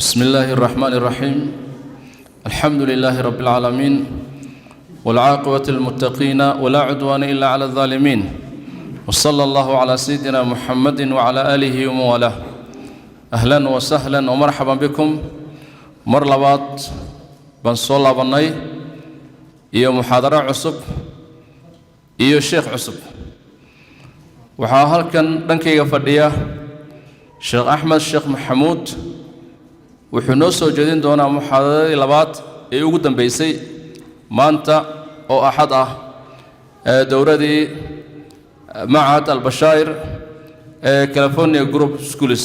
بسم الله الرحمن الرحيم. الحمد لله رب العالمين، والعاقبة للمتقين، ولا عدوان إلا على الظالمين، وصلى الله على سيدنا محمد وعلى آله ومن والاه. أهلا وسهلا ومرحبا بكم. Mar labaad baan soo laabannay iyo muxaadaro cusub iyo sheekh cusub. Waxaa halkan dhankayga fadhiya Sheekh Axmed Sheekh Maxamuud. Wuxuu noo soo jeedin doonaa muxaadaradii labaad ee ugu dambeysay maanta oo Axad ah ee dowradii Machad Albashaa'ir ee California Group Schools.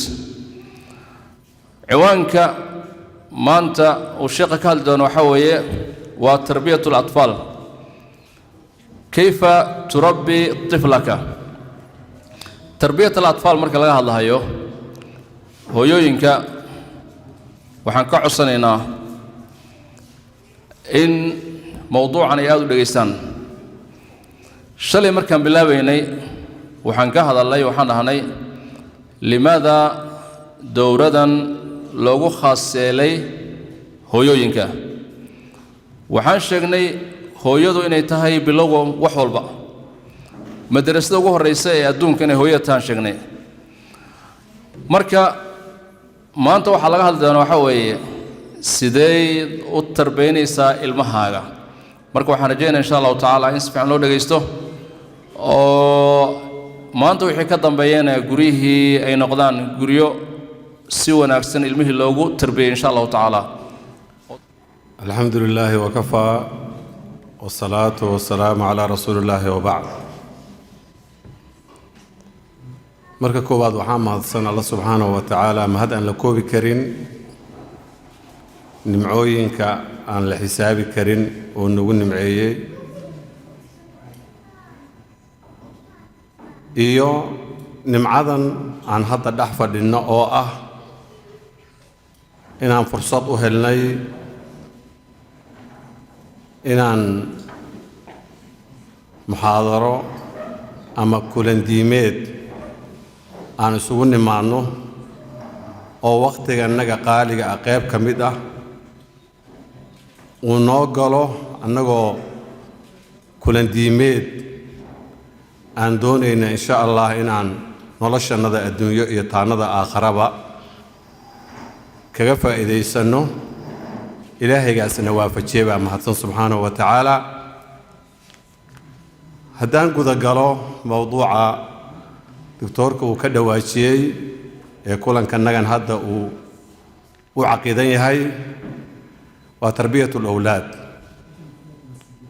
Ciwaanka maanta uu sheekha ka hadli doono waxaa weeye waa تربية الأطفال، كيف تربي طفلك. تربية الأطفال marka laga hadlahayo, hooyooyinka waxaan ka codsanaynaa in mowduucan ay aada u dhegaystaan. Shalay markaan bilaabaynay waxaan ka hadalnay, waxaan dhahnay, limaada dowradan loogu khaaseelay hooyooyinka? Waxaan sheegnay hooyadu inay tahay bilowga wax walba, madrasada ugu horraysa ee adduunka inay hooyada tahaan sheegnay. Marka maanta waxaa laga hadli doonaa waxaa weeye sidee u tarbiyaynaysaa ilmahaaga. Marka waxaan rajaynaya, insha Allahu tacaala, in si fiican loo dhegaysto oo maanta wixii ka dambeeyana guryihii ay noqdaan guryo si wanaagsan ilmihii loogu tarbiyey, insha Allahu tacaala. الحمد لله وكفى، والصلاة والسلام على رسول الله، وبعد. Marka koowaad waxaa mahadsan Alla subxaanahu wa tacaala, mahad aan la koobi karin, nimcooyinka aan la xisaabi karin oo nagu nimceeyey, iyo nimcadan aan hadda dhex fadhinno oo ah inaan fursad u helnay inaan muxaadaro ama kulandiimeed aan isugu nimaadno oo wakhtigannaga qaaliga ah qayb ka mid ah uu noo galo, annagoo kulandiimeed aan doonayna, insha Allah, inaan noloshannada adduunyo iyo taannada aakharaba kaga faa'iidaysanno. Ilaahaygaasna waafajiye baa mahadsan subxaanahu wa tacaala. Haddaan gudagalo mowduuca doctoorka uu ka dhawaajiyey ee kulankannagan hadda uu u caqiidan yahay, waa تربية الأولاد,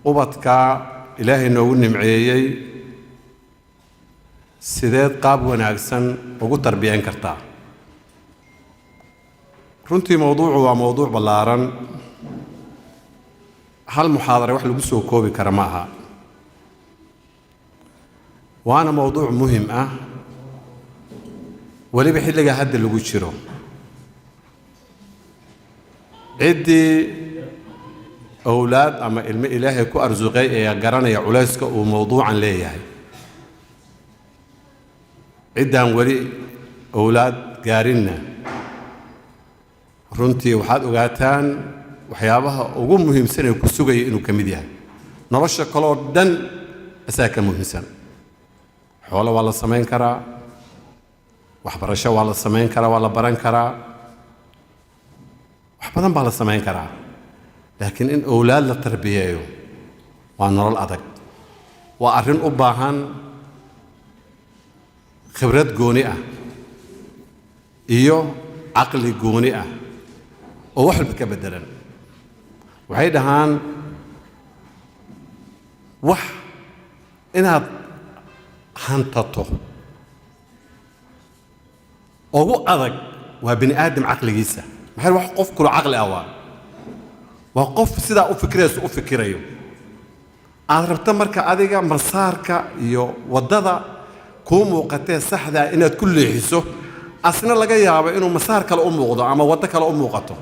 ubadka Ilaahay noogu nimceeyey sideed qaab wanaagsan ugu tarbiyan kartaa. Runtii mowduucu waa mowduuc ballaaran, hal muxaadare wax lagu soo koobi kara ma aha, waana mowduuc muhim ah weliba xilliga hadda lagu jiro. Ciddii owlaad ama ilmo Ilaahay ku arsuqay ee garanaya culayska uu mowduucan leeyahay. Ciddaan weli owlaad gaarinna, runtii waxaad ogaataan waxyaabaha ugu muhiimsan ee ku sugaya inuu ka mid yahay. Nolosha kaloo dhan asaa ka muhiimsan. Xoolo waa la samayn karaa, waxbarasho waa la samayn karaa, waa la baran karaa, wax badan baa la samayn karaa, laakiin in owlaad la tarbiyeeyo waa nolol adag, waa arrin u baahan khibrad gooni ah iyo caqli gooni ah oo wax walba ka beddelan. Waxay dhahaan wax inaad hantato ugu adag waa bini aadam caqligiisa. Maxay wax qof kula caqli ah waa qof sidaa u fikirayso u fikirayo aad rabto. Marka adiga masaarka iyo waddada kuu muuqatee saxdaa inaad ku leexiso, asna laga yaabo inuu masaar kale u muuqdo ama waddo kale u muuqato.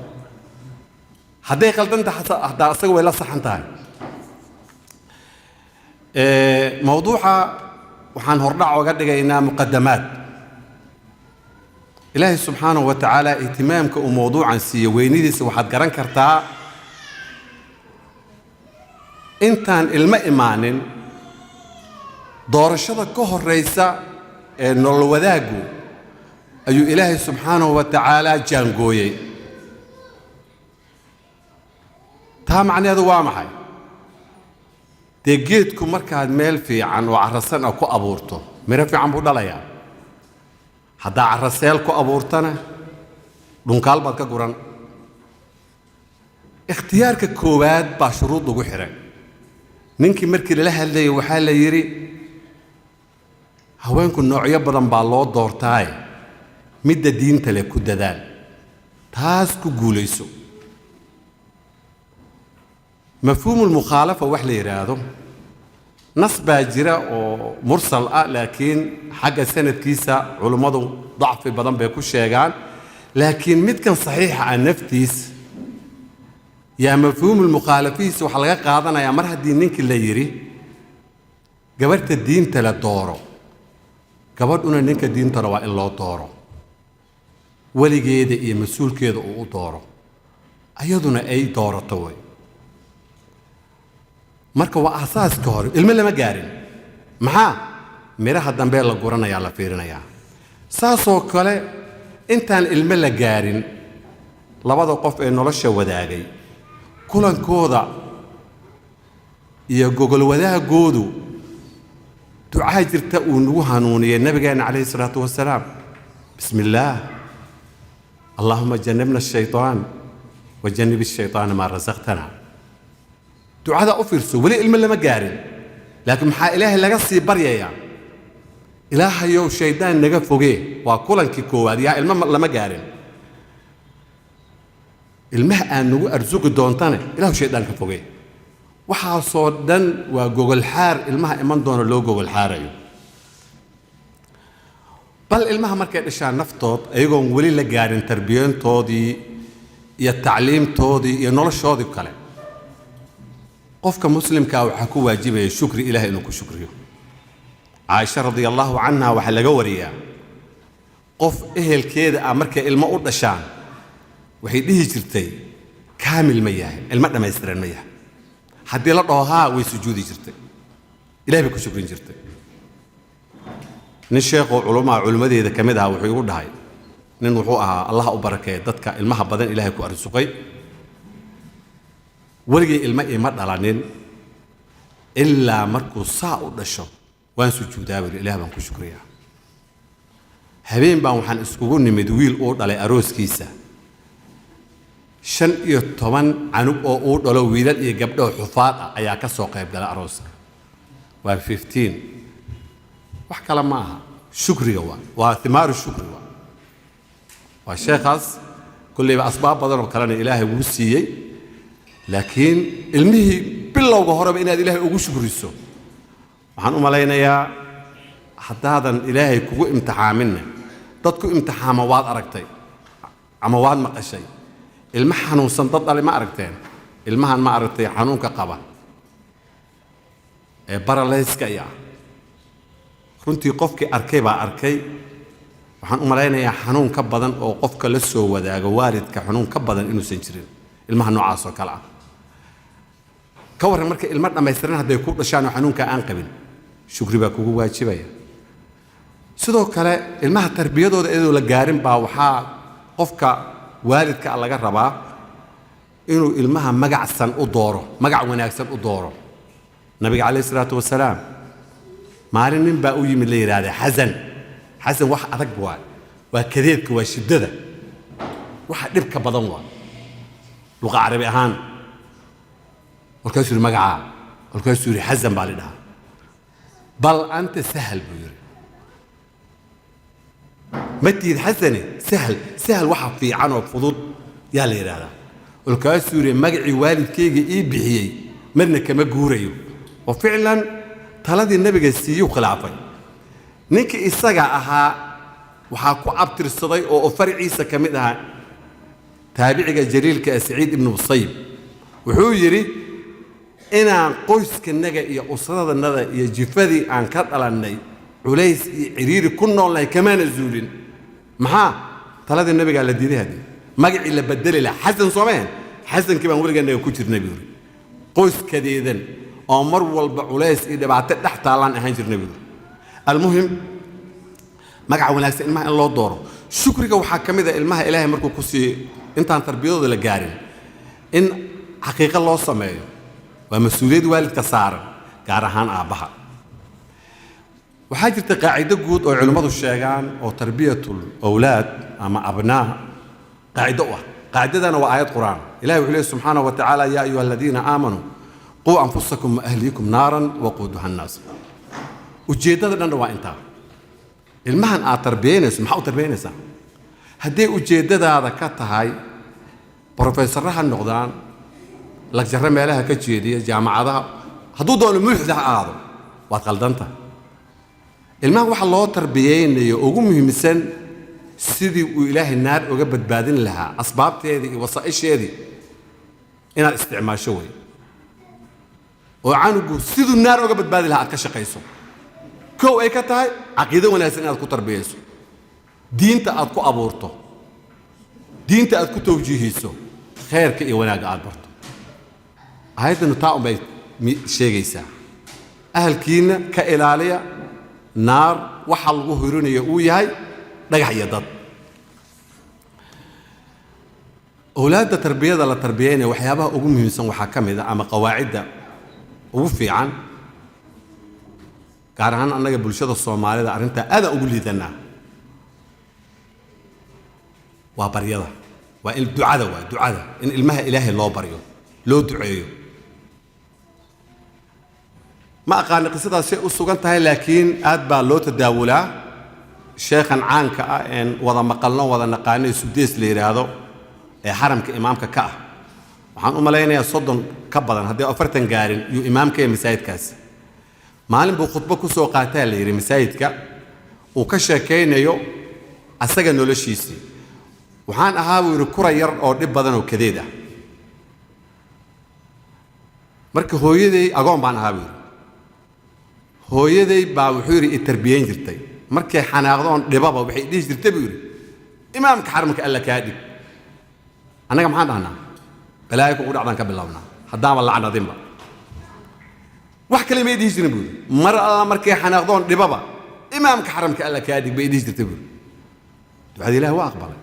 Hadday qaldan tahay haddaa asaga way la saxan tahay. Mowduuca waxaan hordhac oga dhigaynaa muqadamaad. Ilaahay subxaanahu wa tacaala ihtimaamka uu mowduucan siiyo weynidiisa waxaad garan kartaa intaan ilmo imaanin doorashada ka horraysa ee nolol wadaaggu ayuu Ilaahay subxaanahu wa tacaala jaangooyey. Taa macnaheedu waa maxay? Dee geedku markaad meel fiican oo carrasan ah ku abuurto miro fiican buu dhalayaa. Haddaa carraseel ku abuurtana dhunkaal baad ka guran. Ikhtiyaarka koowaad baa shuruud lagu xidhay. Ninkii markii lala hadlayay waxaa la yidhi haweenku noocyo badan baa loo doortaaye, midda diinta leh ku dadaal, taas ku guulayso. Mafhuumulmukhaalafa wax la yidhaahdo nas baa jira oo mursal ah, laakiin xagga sanadkiisa culummadu dacfi badan bay ku sheegaan, laakiin midkan saxiixa ah naftiis yaa mafhuumulmukhaalafihiisa waxaa laga qaadanayaa mar haddii ninkii la yidhi gabarhta diinta la dooro, gabadhuna ninka diintana waa in loo dooro, weligeeda iyo mas-uulkeeda uu u dooro, ayaduna ay doorato wey. Marka waa asaaska hore, ilmo lama gaarin, maxaa midhaha dambe la guranayaa la fiirinayaa. Saasoo kale intaan ilmo la gaarin labada qof ee nolosha wadaagay kulankooda iyo gogol wadaagoodu ducaa jirta uu nagu hanuuniyey nabigeenna calayhi salaatu wasalaam: bismi illaah, allaahuma jannibna ashaytaan wa jannib ashaytaana maa rasaqtana. Ducada u fiirso, weli ilmo lama gaarin, laakiin maxaa Ilaahay laga sii baryayaa? Ilaahayow shaydaan naga fogee. Waa kulankii koowaad, yaa ilmo lama gaarin, ilmaha aad nagu arsuqi doontane ilaahu shaydaan ka fogee. Waxaasoo dhan waa gogolxaar ilmaha iman doona loo gogolxaarayo. Bal ilmaha markay dhashaan naftood, ayagoon weli la gaarin tarbiyantoodii iyo tacliimtoodii iyo noloshoodii kale, qofka muslimkaa waxaa ku waajibaya shukri, Ilahay inuu ku shukriyo. Caaisha radia allahu canha waxaa laga wariyaa qof ehelkeeda ah markay ilmo u dhashaan waxay dhihi jirtay kaamil ma yahay, ilmo dhammaystiran ma yahay. Haddii la dhaho haa, way sujuudi jirtay, Ilahay bay ku shukrin jirtay. Nin sheekhoo culumaha culimmadeeda ka mid ahaa wuxuu igu dhahay, nin wuxuu ahaa Allah u barakeeya dadka ilmaha badan Ilaahay ku arsuqay, weligay ilmo ima dhalanin ilaa markuu saa u dhasho waan sujuudaa buri, Ilaah baan ku shukriyaa. Habeen baan waxaan iskugu nimid wiil uu dhalay arooskiisa, 15 canug oo uu dhalo wiilal iyo gabdho xufaad ah ayaa ka soo qayb gala arooska. Waa 15. Wax kale ma aha, shukriga waa thimaaru shukri. Waa sheekhaas kollayba asbaab badan oo kalena Ilaahay wuu siiyey, laakiin ilmihii bilowga horeba inaad Ilaahay ugu shukriso. Waxaan u malaynayaa haddaadan Ilaahay kugu imtixaaminna dad ku imtixaama waad aragtay ama waad maqashay. Ilmo xanuunsan dad dhale ma aragteen? Ilmahan ma aragtay xanuunka qaba ee baralayska iya, runtii qofkii arkay baa arkay. Waxaan u malaynayaa xanuun ka badan oo qofka la soo wadaago waalidka xanuun ka badan inuusan jirin ilmaha noocaas oo kale ah. Ka warran marka ilmo dhammaystiran hadday ku dhashaan oo xanuunka aan qabin, shukri baa kugu waajibaya. Sidoo kale ilmaha tarbiyadooda iyadoo la gaarin baa waxaa qofka waalidka laga rabaa inuu ilmaha magacsan u dooro, magac wanaagsan u dooro. Nabiga calayhi salaatu wasalaam maalin nin baa u yimid la yidhaahda Xasan. Xasan wax adag waa, waa kadeedka, waa shiddada, waxa dhibka badan waa luqa carabi ahaan. Markaasuu yidhi magacaa, markaasuu yidhi Xasan baa la dhahaa. Bal anta sahal buu yidhi, ma tihid Xasane, sahal. Sahal waxa fiican oo fudud yaa la yidhaahdaa. Markaasuu yidhi magacii waalidkayga ii bixiyey marna kama guurayo. Oo ficlan taladii nabiga siiyuu khilaafay. Ninkii isaga ahaa waxaa ku abtirsaday oo farciisa ka mid ahaa taabiciga jaliilka ah Saciid ibnu Musayib. Wuxuu yidhi inaan qoyskanaga iyo usradannada iyo jifadii aan ka dhalannay culays iyo ciriiri ku noolnahay kamaana zuulin. Maxaa Taladii nabigaa la diiday. Haddii magacii la bedeli lahaa Xasan soomeen, Xasankii baan weligaa ku jirnay buu yidhi. Qoyskadeedan oo mar walba culays iyo dhibaato dhex taallaan ahaan jirnay buu yidhi. Almuhim, magaca wanaagsan ilmaha in loo dooro. Shukriga waxaa ka mid ah ilmaha Ilaahay markuu ku siiyo, intaan tarbiyadooda la gaarin, in xaqiiqo loo sameeyo. Waa mas-uuliyad waalidka saaran, gaar ahaan aabbaha. Waxaa jirta qaacido guud oo culimmadu sheegaan oo tarbiyatul awlaad ama abnaa qaacido u ah. Qaacidadana waa aayad Qur'aan. Ilahi wuxuu leeyahy subxaanahu wa tacaala: "Yaa ayuha aladiina aamanuu quu anfusakum wa ahliikum naaran waquuduha annaas." Ujeeddada dhanna waa intaa. Ilmahan aad tarbiyaynayso, maxaa u tarbiyaynaysaa? Hadday ujeeddadaada ka tahay brofeesarro ha noqdaan, lagjarro meelaha ka jeediya jaamacadaha, hadduu doono mulxida ha aado, waad qaldanta. Ilmahan waxa loo tarbiyaynayo ugu muhiimsan sidii uu Ilaahay naar uga badbaadin lahaa, asbaabteedii iyo wasaa'isheedii inaad isticmaasho wey, oo canugu siduu naar uga badbaadi lahaa aad ka shaqayso. Kow ay ka tahay caqiido wanaagsan inaad ku tarbiyayso, diinta aad ku abuurto, diinta aad ku tawjiihiso, khayrka iyo wanaagga aad barto. Aayaddanu taa unbay sheegaysaa: ahalkiinna ka ilaaliya naar waxa lagu horinayo uu yahay dhagax iyo dad. Owlaadda tarbiyada la tarbiyaynaya, waxyaabaha ugu muhiimsan waxaa ka mid a ama qawaacidda ugu fiican, gaar ahaan annaga bulshada Soomaalida arrintaa aadaan ugu liidanaa, waa baryada, waa in ducada, waa ducada in ilmaha Ilaahay loo baryo, loo duceeyo. Ma aqaani qisadaas say u sugan tahay, laakiin aad baa loo tadaawulaa. Sheekhan caanka ah een wada maqalno, wada naqaano, Sudees la yidhaahdo, ee xaramka imaamka ka ah, waxaan u malaynayaa 30 ka badan, haddii 40 gaarin yuu imaamka ee masaajidkaasi. Maalin buu khudbo ku soo qaataa la yidhi masaajidka, uu ka sheekaynayo asaga noloshiisii. "Waxaan ahaa," buu yidhi, "kura yar oo dhib badan oo kadeed ah. Marka hooyaday, agoon baan ahaa," buu yidhi, "hooyaday baa," wuxuu yidhi, "i tarbiyayn jirtay. Markay xanaaqdoon dhibaba, waxay dhihi jirtay," buu yidhi, "imaamka xaramka Alla kaa dhig." Annaga maxaan dhahnaa? Balaayo kugu dhacdaan ka bilownaa, haddaaba lacnadinba. "Wax kale may dhihi jirin," buu yidhi. "Mar alla markay xanaaqdoon dhibaba, imaamka xaramka Alla kaa dhig bay dhihi jirtay," buu yidhi. Ducada Ilahi waa aqbalay.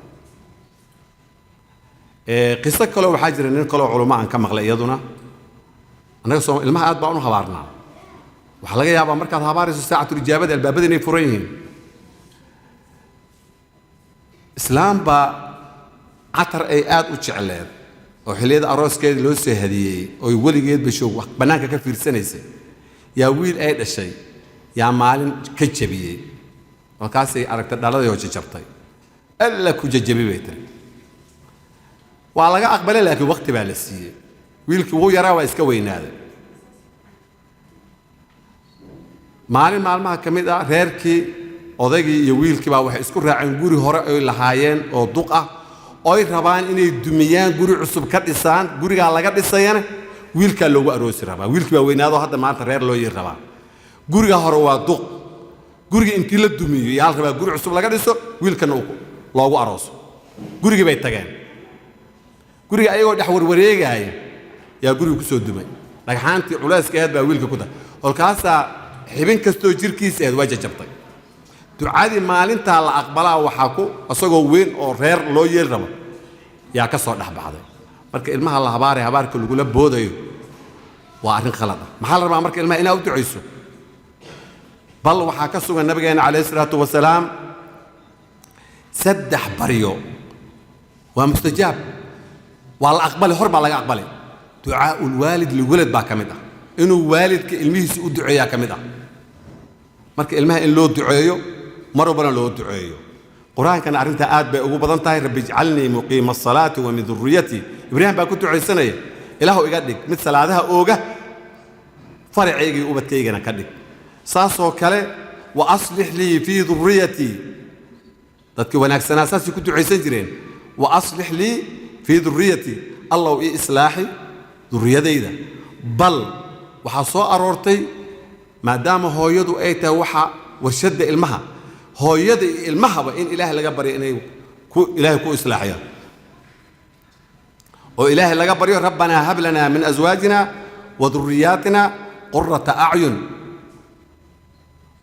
Qiso kaloo waxaa jira nin kaloo culummo aan ka maqlay iyaduna. Annaga soo ilmaha aad baan u habaarnaa. Waxaa laga yaabaa markaad habaarayso saacatul ijaabada albaabada inay furan yihiin. Islaam baa catar ay aad u jecleed oo xilliyada arooskeeda loo soo hadiyeeyey, oy weligeedba shoog wax bannaanka ka fiirsanaysay, yaa wiil ay dhashay yaa maalin ka jabiyey. Markaasay aragtay dhaladii oo jajabtay. "Alla ku jajabi," bay tiri. Waa laga aqbalay, laakiin waqti baa la siiyey. Wiilkii wuu yaraa, waa iska weynaaday. Maalin maalmaha ka mid ah, reerkii, odaygii iyo wiilkii baa waxay isku raaceen guri hore oy lahaayeen oo duq ah oy rabaan inay dumiyaan, guri cusub ka dhisaan. Gurigaa laga dhisayana wiilkaa loogu aroosi rabaa. Wiilkii baa weynaado, hadda maanta reer loo yiri rabaa. Guriga hore waa duq. Guriga intii la dumiyo yaa la rabaa guri cusub laga dhiso, wiilkana loogu arooso. Gurigii bay tageen. Guriga ayagoo dhex warwareegaaya yaa guriga ku soo dumay. Dhagxaantii culayska aheed baa wiilka ku tahay, kolkaasaa xibin kastoo jirkiisa aheed waa jajabtay. Ducadii maalintaa la aqbalaa waxaa ku isagoo weyn oo reer loo yeeli rabo yaa ka soo dhex baxday. Marka ilmaha la habaaray, habaarka lagula boodayo waa arrin khalad ah. Maxaa la rabaa marka? Ilmaha inaa u ducayso. Bal waxaa ka sugan nabigeena calayhi salaatu wasalaam saddex baryo waa mustajaab, waa la aqbali, hor baa laga aqbali. Ducaa'u lwaalid liwalad baa ka mid ah, inuu waalidka ilmihiisa u duceeyaa ka mid ah. Marka ilmaha in loo duceeyo, mar walbana loo duceeyo. Qur-aankana arrintaa aad bay ugu badan tahay: "Rabbi ijcalnii muqiima asalaati wa min durriyatii." Ibraahim baa ku ducaysanaya: "Ilaahu iga dhig mid salaadaha ooga, faracaygii ubadkaygana ka dhig saasoo kale." "Wa aslix lii fii durriyatii." Dadkii wanaagsanaa saasay ku ducaysan jireen: "Wa aslix lii fii durriyatii," Allow ii islaaxi durriyadayda. Bal waxaa soo aroortay, maadaama hooyadu ay tahay waxa warshadda ilmaha, hooyada iyo ilmahaba in Ilaah laga barya inay Ku Ilaahay ku islaaxiyo oo Ilaahay laga baryo, rabbanaa hab lanaa min aswaajina wa duriyaatina qurata acyun.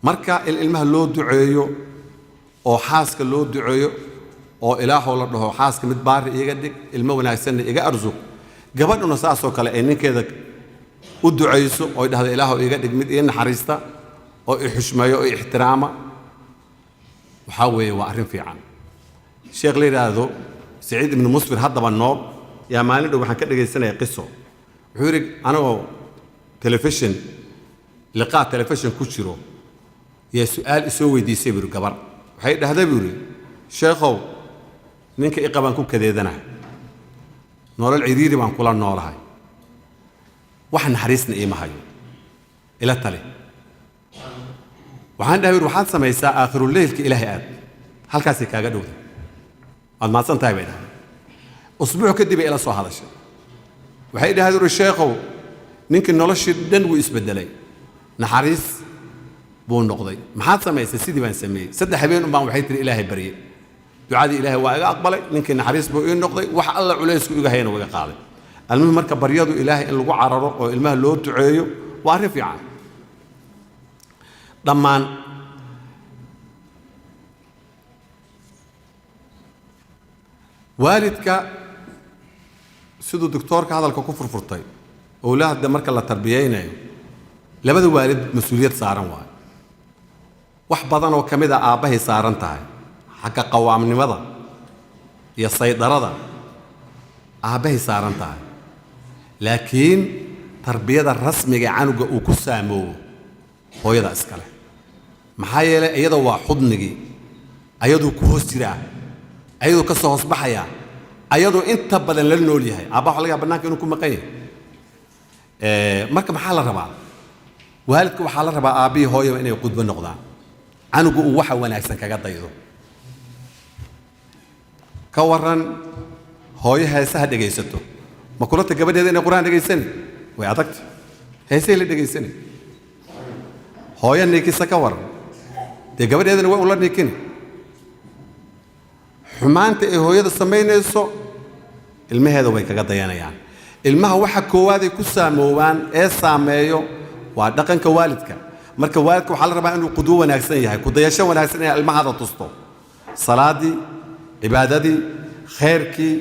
Marka in ilmaha loo duceeyo oo xaaska loo duceeyo oo Ilaahoo la dhaho, xaaska mid baari iiga dhig, ilmo wanaagsanna iga arsuq. Gabadhuna saasoo kale ay ninkeeda u ducayso oo dhahdo, Ilaahow, iiga dhig mid ii naxariista oo i xushmeeyo oo i ixtiraama. Waxaa weeye waa arrin fiican. Sheekh la yidhaahdo Saciid Ibnu Musfir, haddaba nool, yaa maalin dhow waxaan ka dhegaysanaya qiso. Wuxuu yidhi, anagoo telefishin, liqaa telefishin ku jiro, yaa su-aal isoo weydiisay, buu yidhi, gabar. Waxay dhahday, buu yidhi, sheekhow, ninka i qabaan ku kadeedanahay, nolol cidhiiri baan kula noolahay, wax naxariisna iima hayo, ila tali. Waxaan dhahay, waxaad samaysaa, aakhiruleylka Ilaahay aad, halkaasay kaaga dhowda. Waad mahadsan tahay, bay dhahday. Usbuuc kadib ay ila soo hadashay. Waxay dhahday, uri, sheekhow, ninkii noloshii dhan wuu isbedelay, naxariis buu noqday. Maxaad samaysay? Sidii baan sameeyey, 3 habeen un baan, waxay tiri, Ilaahay baryey, ducadii Ilaahay waa iga aqbalay, ninkii naxariis buu ii noqday, wax alla culaysku iga hayana waa iga qaaday. Almuhim, marka baryadu Ilaahay in lagu cararo oo ilmaha loo duceeyo waa arrin fiican. Dhammaan waalidka, siduu doctoorka hadalka ku furfurtay, owlaadda marka la tarbiyeynayo labada waalid mas-uuliyad saaran waayo. Wax badan oo ka mid a aabbahay saaran tahay, xagga qawaamnimada iyo saydarada aabbahay saaran tahay, laakiin tarbiyada rasmiga canuga uu ku saamoobo hooyada iskale. Maxaa yeelay, iyada waa xudnigii, ayaduu ku hoos jiraa, ayaduu ka soo hoosbaxayaa, ayadoo inta badan la nool yahay. Aabbaha waxa laga yaaba bannaanka inuu ku maqan yahay. Marka maxaa la rabaa? Waalidka waxaa la rabaa, aabbihii hooyaba, inay qudbo noqdaan, canugu uu waxa wanaagsan kaga daydo. Ka waran hooyo heesaha dhegaysato? Ma kulata gabadheeda inay Qur-aan dhegaysani? Way adagta, heesahay la dhegaysani. Hooyo niikisa ka waran? Dee gabadheedana way ula niikini. Xumaanta ay hooyada samaynayso ilmaheeda way kaga dayanayaan. Ilmaha waxa koowaad ay ku saamoobaan ee saameeyo waa dhaqanka waalidka. Marka waalidka waxaa la rabaa inuu qudwo wanaagsan yahay, kudayasho wanaagsan inay ilmahaada tusto, salaadii, cibaadadii, khayrkii,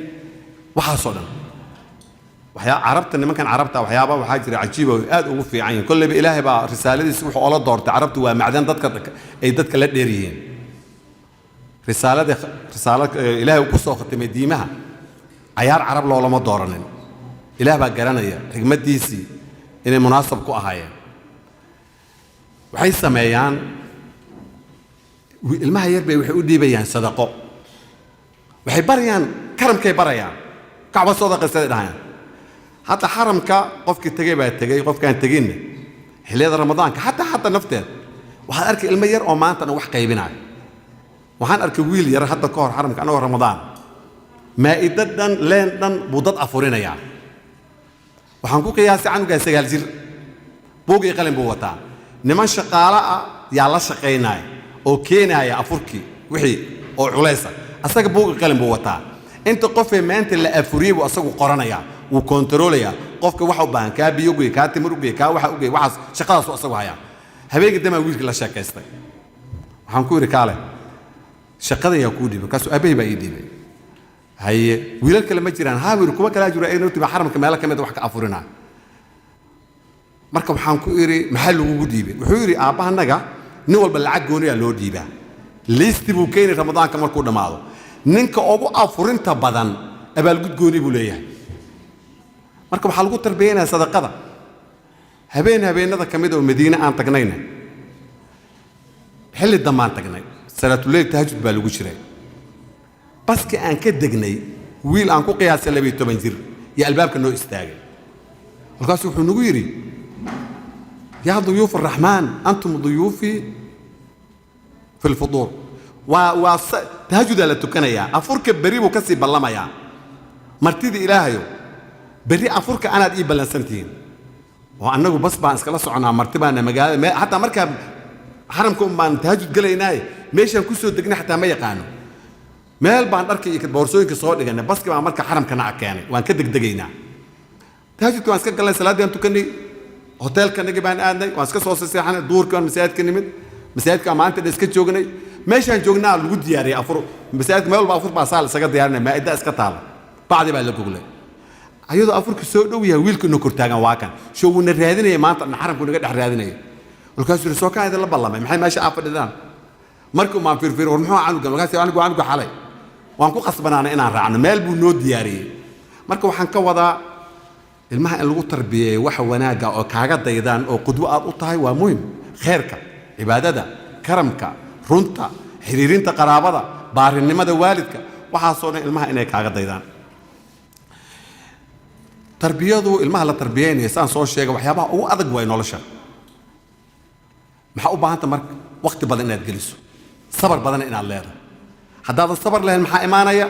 waxaasoo dhan. Waxyaa carabta, nimankan carabta, waxyaaba waxaa jira cajiiba oo aad ugu fiican yihiin. Kolleyba Ilaahay baa risaaladiisi wuxuu ola doortay carabtu, waa macdan dadka ay dadka la dheer yihiin. Risaalada, risaalo Ilaahay uu ku soo khatimay diimaha, cayaar carab loolama dooranin. Ilaah baa garanaya xigmaddiisii inay munaasab ku ahaayeen. Waxay sameeyaan, ilmaha yar bay waxay u dhiibayaan sadaqo, waxay barayaan karamkay barayaan, kacba sadaqaysaday dhahayaan. Hadda xaramka qofkii tegey baa tegey, qofkaan teginna xilliyada Ramadaanka xataa nafteed waxaad arkay ilmo yar oo maanta dhan wax qaybinayo. Waxaan arkay wiil yar hadda ka hor xaramka, anagoo Ramadaan, maa'ido dhan, leen dhan buu dad afurinayaa. Waxaan ku qiyaasay canugaa 9 jir, buug iyo qalin buu wataa. Niman shaqaalo ah yaa la shaqaynaya oo keenaya afurkii wixii oo culaysa, asaga buug iyo qalin buu wataa. Inta qofee maanta la afuriyey buu asagu qoranayaa, wuu kontaroolayaa qofka waxa u baahan, kaa biyo ugey, kaa timir ugey, kaa waxa ugey, waxaas shaqadaasuu asagu hayaa. Habeenkii damaa wiilkii la sheekaystay. Waxaan ku yidhi, kaale, shaqadan yaa kuu dhiibay? Markaasuu, aabbahay baa ii dhiibay. Haye, wiilal kale ma jiraan? Haa, wiil kuwa kalaa jiro, ayna timi xaramka meelo ka mid wax ka afurinaa. Marka waxaan ku idhi, maxaa lagugu dhiibay? Wuxuu yidhi, aabbahanaga nin walba lacag gooniyaa loo dhiibaa, liisti buu keeni Ramadaanka markuu dhammaado, ninka ugu afurinta badan abaalgud gooni buu leeyahay. Marka waxaa lagu tarbiyaynaya sadaqada. Habeen habeenada ka mid oo Madiine aan tagnayna, xilli dambaan tagnay, salaatuleyl tahajud baa lagu jiray. Baski aan ka degnay, wiil aan ku qiyaasay 12 jir iyo albaabka noo istaagay. Markaasuu wuxuu nagu yidhi, yaa duyuuf araxmaan, antum duyuufii fi lfuduur. Waa tahajudaa la tukanayaa, afurka berri buu ka sii ballamayaa. Martidii Ilaahayo, berri afurka anaad ii ballansantihiin. Oo annagu bas baan iskala soconaa, marti baana magaalada, xataa markaa xaramka un baan tahajud gelaynaaye, meeshaan ku soo degnay xataa ma yaqaano. Meel baan dharkii iyo boorsooyinka soo dhiganay. Baski baan marka xaramka naca keenay, waan ka degdegaynaa. Tahajudka waan iska galnay, salaaddii aan tukanay, hoteelkanagii baan aadnay, waan iska soo seexanay. Duurkii baan masaajidka nimid. Masaajidka maanta dhan iska joognay. Meeshaan joognaa lagu diyaariyay afur. Masaajidka meel walba afur baa saal isaga diyaarinay, maa'ida iska taala, bacdi baa la goglay. Ayadoo afurka soo dhow yahay, wiilka ina kortaagan waa kan show, wuuna raadinaya maanta dhan, xaramku naga dhex raadinaya. Markaasuu yidhi, "Soo kaan idinla ballamay, maxay meesha aa fadhidaan?" Markii umaan fiirfiir, "War, muxuu canugan?" Markaas anigu canuga xalay waan ku qasbanaanay inaan raacno, meel buu noo diyaariyey. Marka waxaan ka wadaa, ilmaha in lagu tarbiyeeyo waxa wanaagga oo kaaga daydaan oo qudwo aad u tahay waa muhim. Kheerka, cibaadada, karamka, runta, xiriirinta qaraabada, baarinimada waalidka, waxaasoo dhan ilmaha inay kaaga daydaan. Tarbiyadu, ilmaha la tarbiyeynaya, saan soo sheegay, waxyaabaha ugu adag waay nolosha. Maxaa u baahanta marka? Waqti badan inaad geliso, sabar badan inaad leedahay. Haddaadan sabar lahayn, maxaa imaanaya?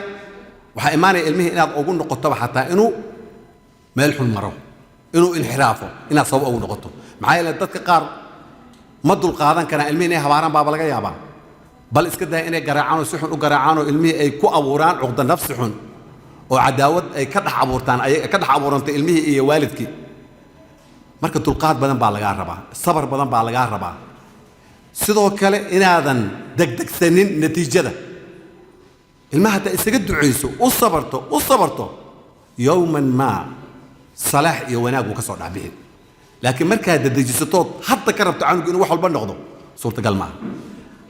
Waxaa imaanaya ilmihii inaad ugu noqotoba xataa inuu meel xun maro, inuu inxiraafo, inaad sabab ugu noqoto. Maxaa yeele, dadka qaar ma dulqaadan karaan ilmihii inay habaaraan baaba laga yaabaa, bal iska daya inay garaacaan oo si xun u garaacaan oo ilmihii ay ku abuuraan cuqda nafsi xun oo cadaawad ay ka dhex abuurtaan, ay ka dhex abuurantay ilmihii iyo waalidkii. Marka dulqaad badan baa lagaa rabaa, sabar badan baa lagaa rabaa. Sidoo kale inaadan degdegsanin natiijada. Ilmaha haddaa isaga ducayso, u sabarto, u sabarto, yowman maa salaax iyo wanaag wuu ka soo dhexbixi. Laakiin markaad dedejisatood hadda ka rabto canugu inuu wax walba noqdo, suurtagal maaha.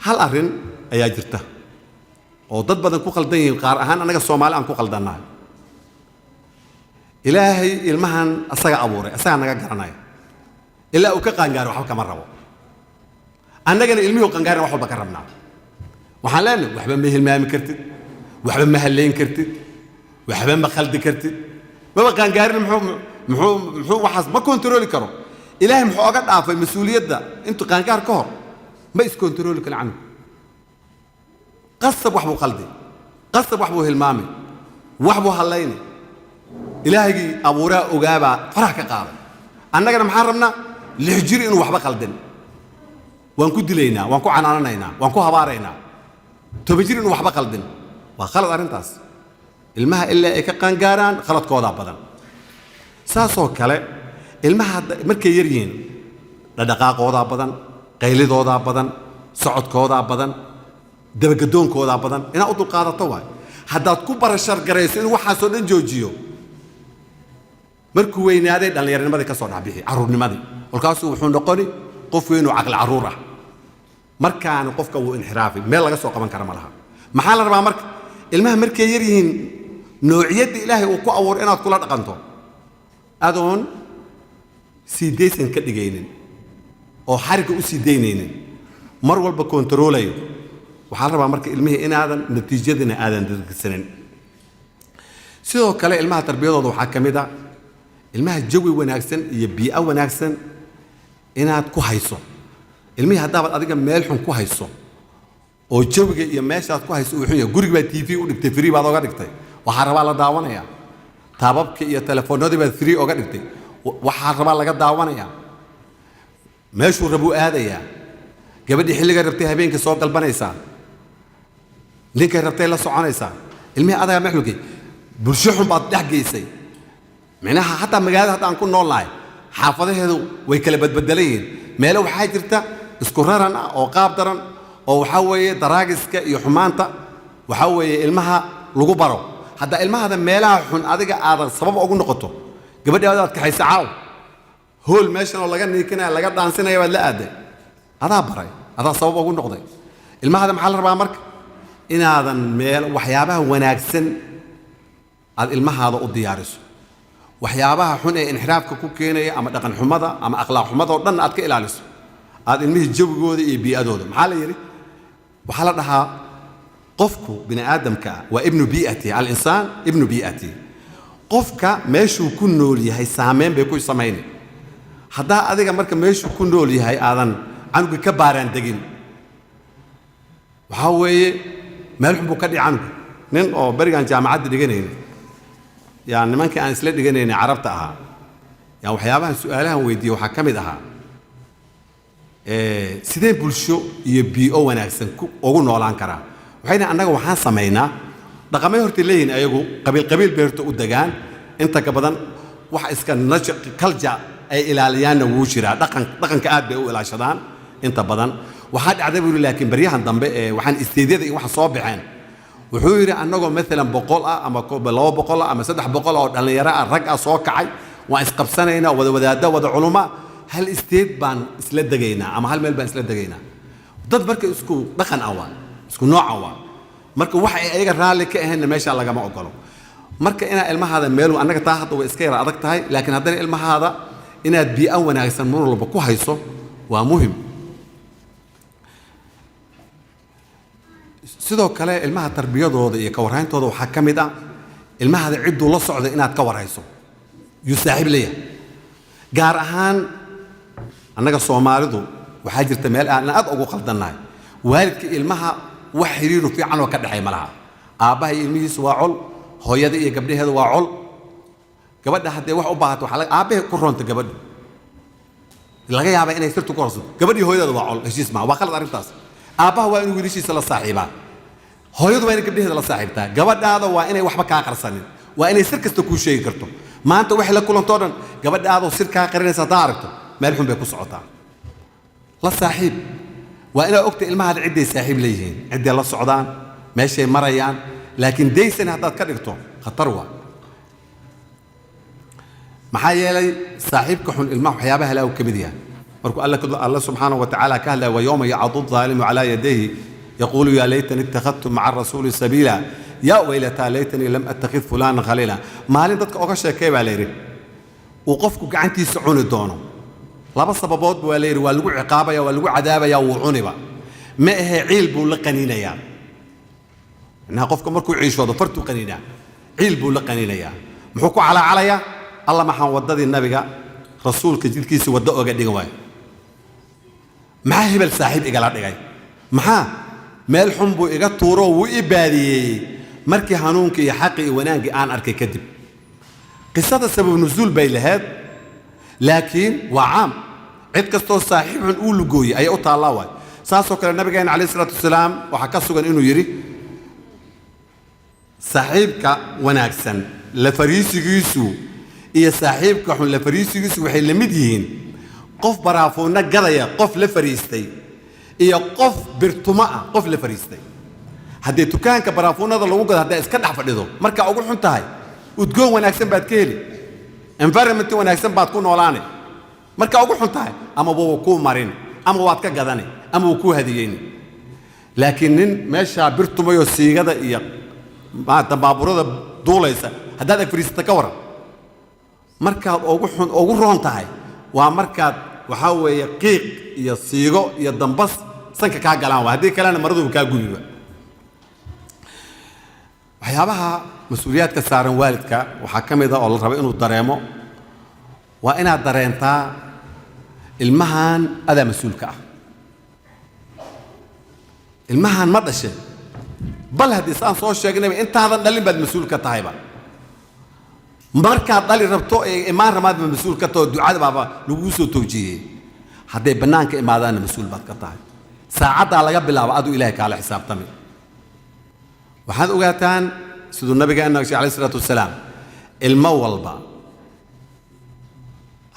Hal arrin ayaa jirta oo dad badan ku khaldan yihiin, qaar ahaan annaga Soomaali aan ku khaldannahay. Ilaahay ilmahan asaga abuuray, asagaa naga garanaya. Ilaa uu ka qaangaaro waxba kama rabo. Annagana ilmihii qaangaarina wax walba ka rabnaa. Waxaan leenahay, waxba ma hilmaami kartid, waxba ma halleyn kartid, waxba ma khaldi kartid, maba qaangaarin, muxuu waxaas ma kontarooli karo. Ilaahay muxuu oga dhaafay mas-uuliyadda intuu qaangaar ka hor? Ma iskontarooli karo canug. Qasab wax buu khaldi, qasab wax buu hilmaamay, wax buu hallayni. Ilaahagii abuuraa ogaabaa farax ka qaaday. Annagana maxaan rabnaa? 6 jir inuu waxba khaldin. Waan ku dilaynaa, waan ku canaananaynaa, waan ku habaaraynaa. 10 jir inuu waxba khaldin waa khalad arrintaas. Ilmaha ilaa ay ka qaangaaraan khaladkoodaa badan. Saasoo kale ilmaha markay yar yihiin, dhadhaqaaqoodaa badan, qaylidoodaa badan, socodkoodaa badan, dabagadoonkoodaa badan. Inaad u dulqaadato waay. Haddaad ku barashar garayso inuu waxaasoo dhan joojiyo markuu weynaaday, dhallinyaronimadii ka soo dhexbixi carruurnimadii, kolkaasuu wuxuu noqoni qof weynoo caqli carruur ah. Markaana qofka wuu inxiraafi, meel laga soo qaban kara ma laha. Maxaa la rabaa marka? Ilmaha markay yar yihiin, noociyadda Ilaahay uu ku abuuro inaad kula dhaqanto, adoon sii daysan ka dhigaynin oo xarigga u sii daynaynin, mar walba kontaroolayo. Waxaa la rabaa marka ilmihii inaadan natiijadina aadan dadgsanin. Sidoo kale ilmaha tarbiyadooda waxaa ka mid a ilmaha jawi wanaagsan iyo bii'o wanaagsan inaad ku hayso. Ilmihii haddaabaad adiga meel xun ku hayso oo jawiga iyo meeshaad ku hayso uu xun yahay, guriga baad TV u dhigtay, free baad oga dhigtay, waxaa rabaa la daawanaya. Taababka iyo telefoonadii baad free oga dhigtay, waxaa rabaa laga daawanaya. Meeshuu rabuu aadayaa. Gabadhii xilliga rabtay habeenkii soo galbanaysaa, ninkay rabtay la soconaysaa. Ilmihii adagaa mexlugay, bulsho xun baad dhex geysay. Micnaha, hataa magaalada hadda aan ku nool nahay xaafadaheedu way kala badbedelan yihiin. Meelo waxaa jirta isku raran ah oo qaab daran, oo waxaa weeye daraagiska iyo xumaanta waxaa weeye ilmaha lagu baro. Hadda ilmahada meelaha xun adiga aadan sabab ugu noqoto, gabadhaada aad kaxaysa caaw hool meeshan oo laga niikinaya, laga dhaansinaya baad la aaday, adaa baray, adaa sabab ugu noqday. Ilmahada maxaa la rabaa marka? Inaadan meel waxyaabaha wanaagsan aad ilmahaada u diyaariso, waxyaabaha xun ee inxiraafka ku keenaya ama dhaqan xumada ama akhlaaq xumada oo dhan aad ka ilaaliso, aad ilmihii jawigooda iyo bii'adooda. Maxaa la yidhi? Waxaa la dhahaa qofku bini aadamka ah waa ibnu bii'atihi, alinsaan ibnu bii'atihi. Qofka meeshuu ku nool yahay saameyn bay ku samayni. Haddaa adiga marka meeshuu ku nool yahay aadan canuga ka baaraan degin, waxaa weeye meel xun buu ka dhici canuga. Nin oo berigaan jaamacadda dhiganayna, yaa nimankii aan isla dhiganaynay Carabta ahaa, yaa waxyaabahan su-aalahan weydiiyey waxaa ka mid ahaa, sidee bulsho iyo bii'o wanaagsan ugu noolaan karaa? Waxay dhahen, annaga waxaan samaynaa Dhaqamay horta leeyihiin ayagu, qabiil qabiil bay horta u degaan inta ka badan. Wax iska culture ay ilaaliyaanna wuu jiraa. Dhaqanka aad bay u ilaashadaan inta badan. Waxaa dhacday buu yidhi, laakiin baryahan dambe ee waxaan isteedyada iyo waxa soo baxeen, wuxuu yidhi, annagoo maalan 100 ah ama 200 ah ama 300 oo dhallinyaro ah, rag ah soo kacay, waan isqabsanaynaa, wada wadaadda, wada culuma, hal state baan isla degaynaa ama hal meel baan isla degaynaa. Dad marka isku dhaqan ah waa, isku nooca waa. Marka wax ay ayaga raalli ka ahaynna meeshaa lagama ogolo. Marka inaa ilmahaada meel, annaga taa hadda way iska yara adag tahay, laakiin haddana ilmahaada inaad bii'o wanaagsan mar walba ku hayso waa muhim. Sidoo kale ilmaha tarbiyadooda iyo ka warhayntooda waxaa ka mid ah ilmahaada cidduu la socda inaad ka warhayso, yuu saaxiib leeyahay. Gaar ahaan annaga Soomaalidu waxaa jirta meel aan aad ugu qaldannahay. Waalidka ilmaha wax xiriiru fiican oo ka dhexay ma laha. Aabbaha iyo ilmihiisu waa col, hooyada iyo gabdhaheedu waa col. Gabadha haddee wax u baahato, waxaa aabbahe ku roonta gabadhu, laga yaabaa inay sirtu ku horsato. Gabadhii hooyadeeda waa col, heshiis maa, waa qalad arrintaas. Aabbaha waa inuu wiilashiisa la saaxiibaa, hooyadu waa inay gabdhaheeda la saaxiibtaa. Gabadhaada waa inay waxba kaa qarsanin, waa inay sir kasta kuu sheegi karto. Maanta waxay la kulantoo dhan gabadhaadoo sir kaa qarinaysa haddaa aragto, meel xun bay ku socotaa. La saaxiib. Waa inaad ogta ilmahaada cidday saaxiib leeyihiin, cidday la socdaan, meeshay marayaan. Laakiin daysan haddaad ka dhigto, khatar waa. Maxaa yeelay saaxiibka xun ilmaha waxyaabaha halaagu ka mid yahay. Markuu Alla subxaanahu wa tacaala ka hadlaya, ويوم يعض الظالم على يديه يقول يا ليتني اتخذت مع الرسول سبيلا يا ويلتى ليتني لم أتخذ فلانا خليلا. Maalin dadka oga sheekay baa la yidhi uu qofku gacantiisa cuni doono. Laba sababoodba waa la yidhi: waa lagu ciqaabaya, waa lagu cadaabaya, wuu cuniba ma ahe, ciil buu la qaniinayaa. Macnaha qofka markuu ciishoodo fartuu qaniinaa, ciil buu la qaniinayaa. Muxuu ku calaacalayaa? Alla, maxaan waddadii nabiga, rasuulka jidkiisa waddo oga dhigan waayo? Maxaa hebel saaxiib igala dhigay? Maxaa meel xun buu iga tuuroo wuu i baadiyeeyey markii hanuunkii iyo xaqii iyo wanaaggii aan arkay kadib? Qisada sabab nusuul bay lahayd, laakiin waa caam. Cid kastoo saaxiib xun uu lugooyey ayay u taallaa waay. Saasoo kale nabigeena calayhi salaatu wasalaam waxaa ka sugan inuu yidhi, saaxiibka wanaagsan la fariisigiisu iyo saaxiibka xun la fariisigiisu waxay la mid yihiin qof baraafuunno gadaya qof la fariistay iyo qof birtumo ah qof la fariistay. Haddii dukaanka baraafuunada lagu gado hadday iska dhex fadhido, markaa ugu xun tahay, udgoon wanaagsan baad ka heli, environment wanaagsan baad ku noolaani. Markaa ugu xun tahay, ama wuu kuu marin, ama waad ka gadani, ama wuu kuu hadiyeyni. Laakiin nin meeshaa birtumayoo siigada iyo maanta baabuurada duulaysa haddaad ag fadhiisata, ka waran? Markaad ugu xun ugu roon tahay waa markaad waxaa weeye qiiq iyo siigo iyo dambas sanka kaa galaan waa, haddii kalena maraduba kaa gubiba. Waxyaabaha mas-uuliyaadka saaran waalidka waxaa ka mid a oo la rabo inuu dareemo, waa inaad dareentaa ilmahan adaa mas-uulka ah. Ilmahan ma dhashay, bal haddii saan soo sheegnayba intaadan dhalin baad mas-uul ka tahayba. Markaad dhali rabto ee imaan ramaadba mas-uul ka taho, ducada baaba laguu soo toojiyey. Hadday bannaanka imaadaanna mas-uul baad ka tahay. Saacaddaa laga bilaabo aduu Ilaahay kaala xisaabtami. Waxaad ogaataan siduu nabigeena sheegay calayhi salaatu wasalaam, ilmo walba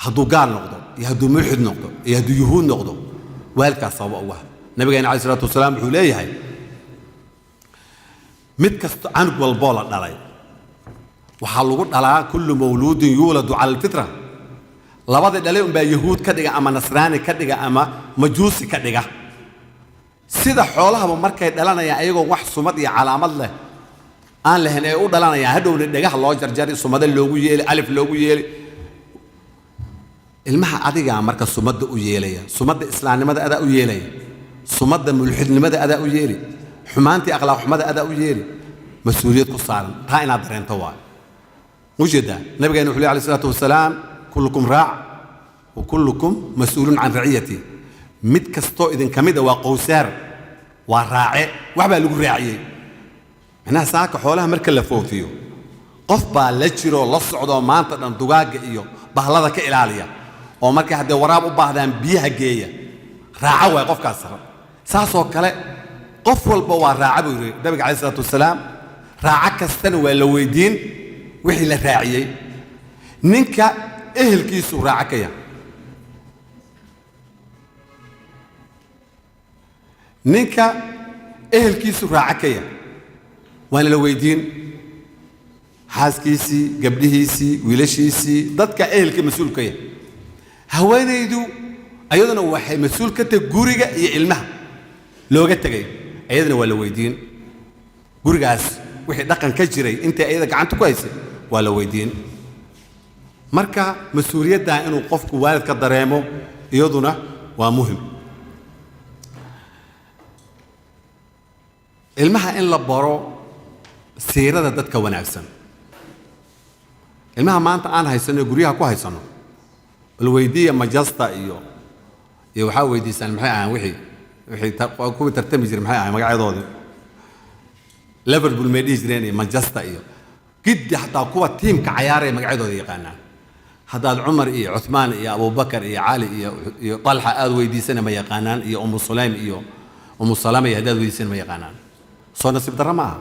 hadduu gaal noqdo iyo hadduu mulxid noqdo iyo hadduu yuhuud noqdo, waalidkaas sababa ugu ah. Nabigeena calayhi salaatu wasalaam wuxuu leeyahay, mid kasto, canug walboo la dhalay waxaa lagu dhalaa كل مولود يولد على الفطرة. Labadii dhalay unbaa yahuud ka dhiga ama nasraani ka dhiga ama majuusi ka dhiga. Sida xoolahaba markay dhalanayaan ayagoo wax sumad iyo calaamad leh aan lahayn ay u dhalanayaan, hadhowna dhagaha loo jarjari, sumado loogu yeeli, alif loogu yeeli. Ilmaha adigaa marka sumadda u yeelaya. Sumadda islaamnimada adaa u yeelaya, sumadda mulxidnimada adaa u yeeli, xumaantii akhlaaq xumada adaa u yeeli. Mas-uuliyad ku saaran taa inaad dareento waay. Ujeedaa nabigeena wuxuu leey alayhi salaatu wasalaam, كلكم راع وكلكم مسؤول عن رعيته. Mid kastoo idinka mid a waa qowsaar, waa raace, wax baa lagu raaciyey. Macnaha saaka xoolaha marka la foofiyo, qof baa la jiroo la socdoo maanta dhan dugaagga iyo bahlada ka ilaaliya, oo markay haddee waraab u baahdaan biyaha geeya. Raaco waay qofkaas. Saasoo kale qof walba waa raaca buu yidhi nabiga calayhi salaatu wasalaam. Raaco kastana waa la weydiin wixii la raaciyey. Ninka ehelkiisuu raaco ka yahay, ninka ehelkiisu raaco ka yahay, waana la weydiin xaaskiisii, gabdhihiisii, wiilashiisii, dadka ehelka mas-uul ka yahay. Haweenaydu ayaduna waxay mas-uul ka tahay guriga iyo ilmaha looga tegay, ayadana waa la weydiin. Gurigaas wixii dhaqan ka jiray intay ayada gacanta ku haysay waa la weydiin. Marka mas-uuliyaddaa inuu qofku waalid ka dareemo iyaduna waa muhim. Ilmaha in la baro siirada dadka wanaagsan. Ilmaha maanta aan haysano, guryaha ku haysano, bal weydiiya majasta iyo waxaa weydiisaan maxay ahaan wixii kuwii tartami jiray, maxay ahaan magacyadoodii, Liverpool may dhihi jireen iyo Manchester iyo giddi, xataa kuwa tiimka cayaaraya magacyadooda yaqaanaan. Haddaad Cumar iyo Cuthmaan iyo Abubakar iyo Cali iyo Talxa aad weydiisana ma yaqaanaan, iyo Umu Sulaym iyo Umu Salama iyo haddaad weydiisana ma yaqaanaan. Soo nasiib darro ma aha?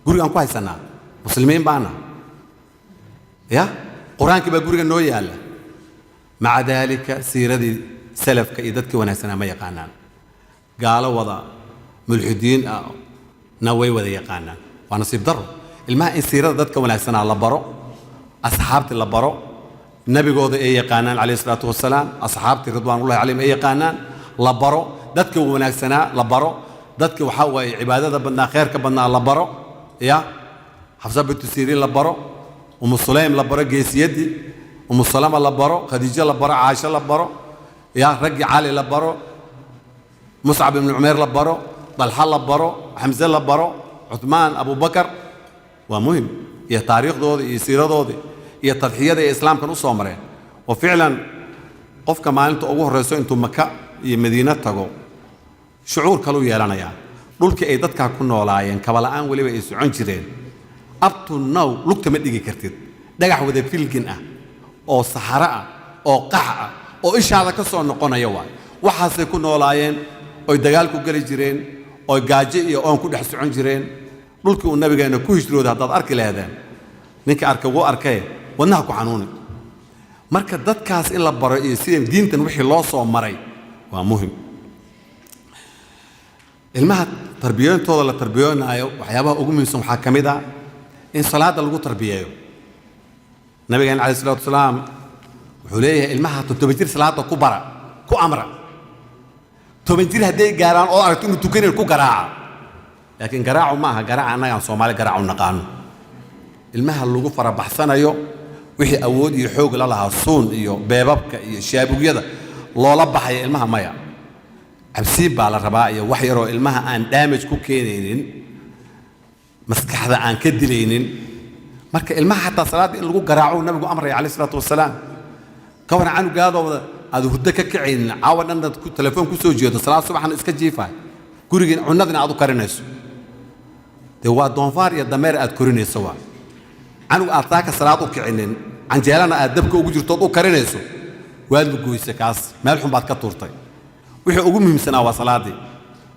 Gurigaan ku haysanaa, muslimiin baana ya, qur-aankii baa guriga noo yaalla, maca daalika siiradii salafka iyo dadkii wanaagsanaa ma yaqaanaan. Gaalo wada mulxidiin ah na way wada yaqaanaan. Waa nasiib darro. Ilmaha in siirada dadka wanaagsanaa la baro, asxaabtii la baro, nabigooda ay yaqaanaan calayhi salaatu wasalaam, asxaabtii ridwaanullahi calayhim ay yaqaanaan la baro, dadka wanaagsanaa la baro, dadka waxaa waaye cibaadada badnaa, khayrka badnaa la baro, ya Xafsa bintu Siriin la baro, Umu Sulaym la baro, geesiyaddii Umu Salama la baro, Khadiijo la baro, Caasho la baro, ya raggii Cali la baro, Muscab ibnu Cumeer la baro, Dalxa la baro, Xamse la baro, Cuthmaan, Abubakar. Waa muhim, iyo taariikhdooda iyo siiradooda iyo tadxiyada ay islaamkan u soo mareen. Oo ficlan qofka maalinta ugu horreyso intuu Maka iyo Madiine tago shucuur kaluu yeelanayaa. Dhulkii ay dadkaa ku noolaayeen kabala'aan weliba ay socon jireen, up to now lugta ma dhigi kartid, dhagax wada filgin ah oo saxaro ah oo qax ah oo ishaada ka soo noqonaya waay. Waxaasay ku noolaayeen oy dagaal ku geli jireen, oy gaajo iyo oon ku dhex socon jireen. Dhulkii uu nabigeenna ku hijrooday haddaad arki laheedeen, ninka arka wuu arkay, wadnaha ku xanuuni. Marka dadkaas in la baro iyo sida diintan wixii loo soo maray waa muhim. Ilmaha tarbiyoontooda la tarbiyoonaayo waxyaabaha ugu muhiimsan waxaa ka mid ah in salaadda lagu tarbiyeeyo. Nabigeena calayhi salaatu wasalaam wuxuu leeyahay ilmaha 7 jir salaadda ku bara, ku amra. 10 jir hadday gaaraan oo aragto inuu tukanayo ku garaaca. Laakiin garaacu ma aha garaaca annagaan Soomaali garaacu naqaano. Ilmaha lagu farabaxsanayo wixii awood iyo xoog la lahaa, suun iyo beebabka iyo shaabugyada loola baxaya ilmaha maya. Cabsiin baa la rabaa iyo wax yaroo ilmaha aan damage ku keenaynin, maskaxda aan ka dilaynin. Marka ilmaha xataa salaadda in lagu garaaco nabigu amraya calayhi salaatu wasalaam. Ka waran canugaadooda aad hurdo ka kacaynin, caawa dhan aad telefoon ku soo jeedo, salaad subaxna iska jiifaay, gurigiin cunadina aad u karinayso, dee waa doonfaar iyo dameer aad korinayso. Waa canug aad saaka salaad u kicinin, canjeelana aad dabka ugu jirto ood u karinayso, waad lugoysay, kaas meel xun baad ka tuurtay. Wixii ugu muhiimsanaa waa salaaddii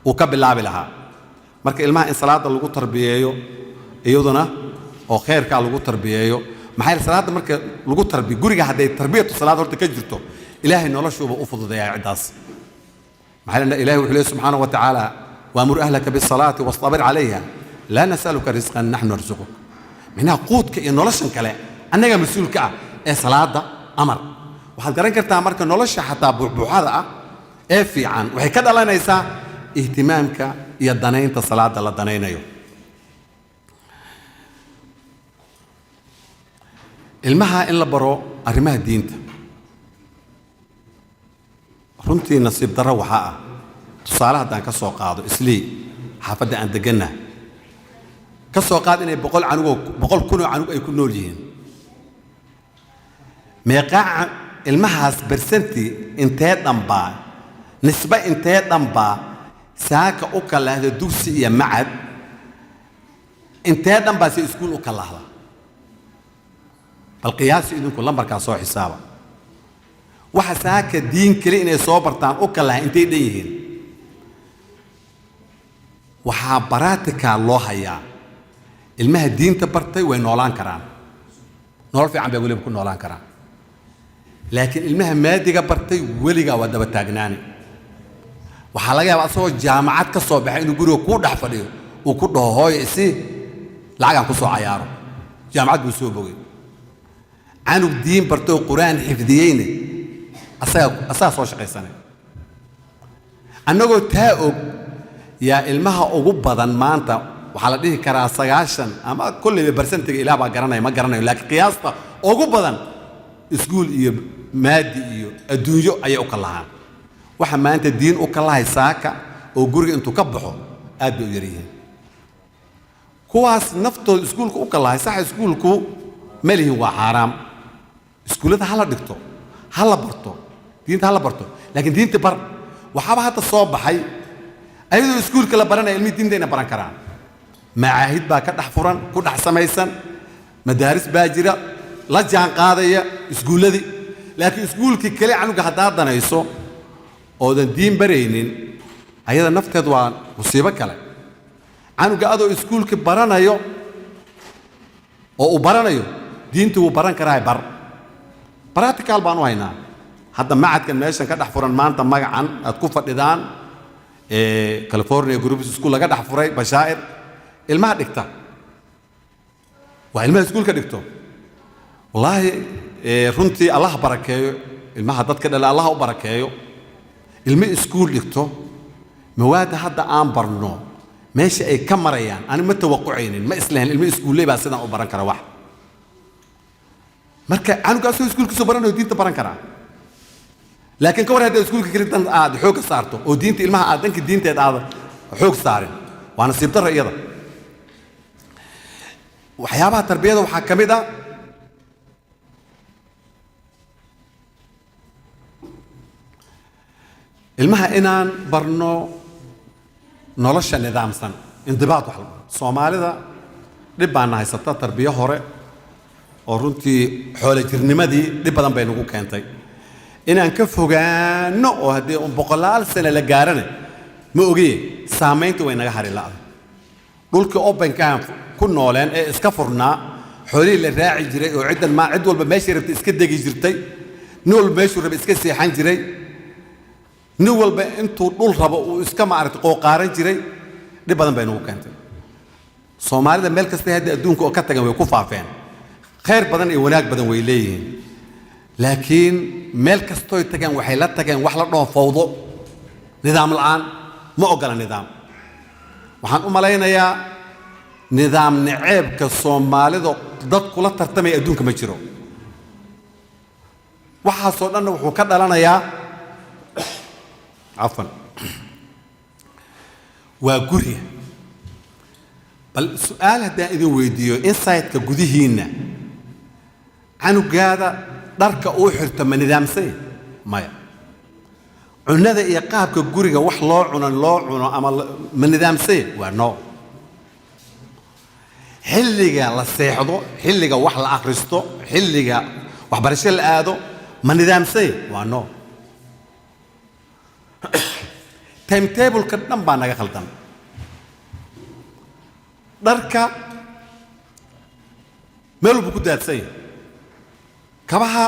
uu ka bilaabi lahaa. Marka ilmaha in salaadda lagu tarbiyeeyo iyaduna oo khayrkaa lagu tarbiyeeyo. Maxaa yeele salaadda marka lagu tarbiyo guriga, hadday tarbiyatu salaad horta ka jirto, ilaahay noloshuuba u fududeeyaa ciddaas. Maxaa yeele ilaahay wuxuu leeyahy subxaanahu wa tacaala: waamur ahlaka bisalaati wastabir calayha laa nasaluka risqan naxnu narsuquk. Micnaha quudka iyo noloshan kale annagaa mas-uulka ah ee salaadda amar. Waxaad garan kartaa marka nolosha xataa buuxbuuxada ah ee fiican waxay ka dhalanaysaa ihtimaamka iyo danaynta salaadda la danaynayo. Ilmaha in la baro arrimaha diinta, runtii nasiib darro waxaa ah, tusaale haddaan ka soo qaado Islii xaafadda aan degannahay, ka soo qaad inay 100 canugoo 100,000 oo canug ay ku nool yihiin. Meeqaa ilmahaas bersanti intee dhanbaa, nisbe intee dhanbaa saaka u kalaahda dugsi iyo macad, intee dhanbaa se iskuul u kalaahda? Bal qiyaasi idinku lambarkaa soo xisaaba. Waxa saaka diin keli inay soo bartaan u kalaha intay dhan yihiin? Waxaa baraatika loo hayaa Ilmaha diinta bartay way noolaan karaan, nolol fiican bay weliba ku noolaan karaan, laakiin ilmaha maadiga bartay weligaa waa daba taagnaani. Waxaa laga yaabaa asagoo jaamacad ka soo baxay inuu guriga kuu dhex fadhiyo, uu ku dhaho, "Hooyo, isii lacagaan ku soo cayaaro." Jaamacad buu soo bogay. Canug diin bartay oo Qur-aan xifdiyeyne asagaa soo shaqaysanay. Annagoo taa og yaa ilmaha ugu badan maanta, waxaa la dhihi karaa 90 ama kolleyba percentiga Ilaah baa garanaya, ma garanayo, laakiin qiyaasta ugu badan iskuul iyo maadi iyo adduunyo ayay u kalahaan. Waxa maanta diin u kalahay saaka oo guriga intuu ka baxo aad bay u yar yihiin. Kuwaas naftooda iskuulka u kalahay, sax, iskuulku ma lihin waa xaaraam. Iskuullada ha la dhigto, ha la barto diinta, ha la barto, laakiin diinta bar. Waxaaba hadda soo baxay ayadoo iskuulka la baranaya ilmihii diinta inay baran karaan. Macaahid baa ka dhex furan, ku dhex samaysan, madaaris baa jira la jaan qaadaya iskuulladii. Laakiin iskuulkii kale canuga haddaad danayso oodan diin baraynin, ayada nafteed waa musiibo kale. Canuga adoo iskuulkii baranayo oo uu baranayo diintii, wuu baran karaa. Bar practical baan u haynaa. Hadda macadkan meeshan ka dhex furan maanta, magacan aad ku fadhidaan, California Group School laga dhex furay, Bashaa'ir, ilmaha dhigta waa ilmaha iskuulka dhigto. Wallaahi, runtii Allah barakeeyo ilmaha dadka dhale, Allah u barakeeyo. Ilmo iskuul dhigto, mawaadda hadda aan barno meesha ay ka marayaan ani ma tawaqucaynin, ma islahayn ilmo iskuulley baa sidaan u baran kara wax. Marka canugaasoo iskuulkiisoo baranayo diinta baran karaa, laakiin ka war haddaad iskuulka keli dan aad xoogga saarto oo diinta ilmaha aad danka diinteed aad xoog saarin, waa nasiib darro iyada. Waxyaabaha tarbiyada waxaa ka mid ah ilmaha inaan barno nolosha nidaamsan, indibaad. Wax Soomaalida dhib baana haysata, tarbiyo hore oo runtii xoolo jirnimadii dhib badan bay nagu keentay inaan ka fogaano, oo haddii un boqolaal sane la gaarana ma ogiye, saamaynta way naga hari la'da. Dhulkii openkaan ku nooleen ee iska furnaa, xoolihii la raaci jiray oo ciddan maa cid walba meeshay rabtay iska degi jirtay, nin walba meeshuu rabay iska seexan jiray, nin walba intuu dhul rabo uu iska maaragtay qooqaaran jiray, dhib badan bay nagu keentay. Soomaalida meel kastay hadda adduunka oo ka tagan way ku faafeen, khayr badan iyo wanaag badan way leeyihiin, laakiin meel kastoy tageen waxay la tageen wax la dhaho fawdo, nidaam la'aan. Ma ogola nidaam. Waxaan u malaynayaa nidaam naceebka Soomaalida dad kula tartamaya adduunka ma jiro. Waxaasoo dhanna wuxuu ka dhalanayaa, cafwan, waa guriga. Bal su-aal haddaan idin weydiiyo, insideka gudihiinna canugaada dharka uu xirto ma nidaamsan? Maya. Cunada iyo qaabka guriga wax loo cuno loo cuno ama ma nidaamsan? Waa no. Xilliga la seexdo, xilliga wax la akhristo, xilliga waxbarasho la aado ma nidaamsan? Waa no. Timetableka dhan baa naga khaldan. Dharka meel walbu ku daadsan yahay, kabaha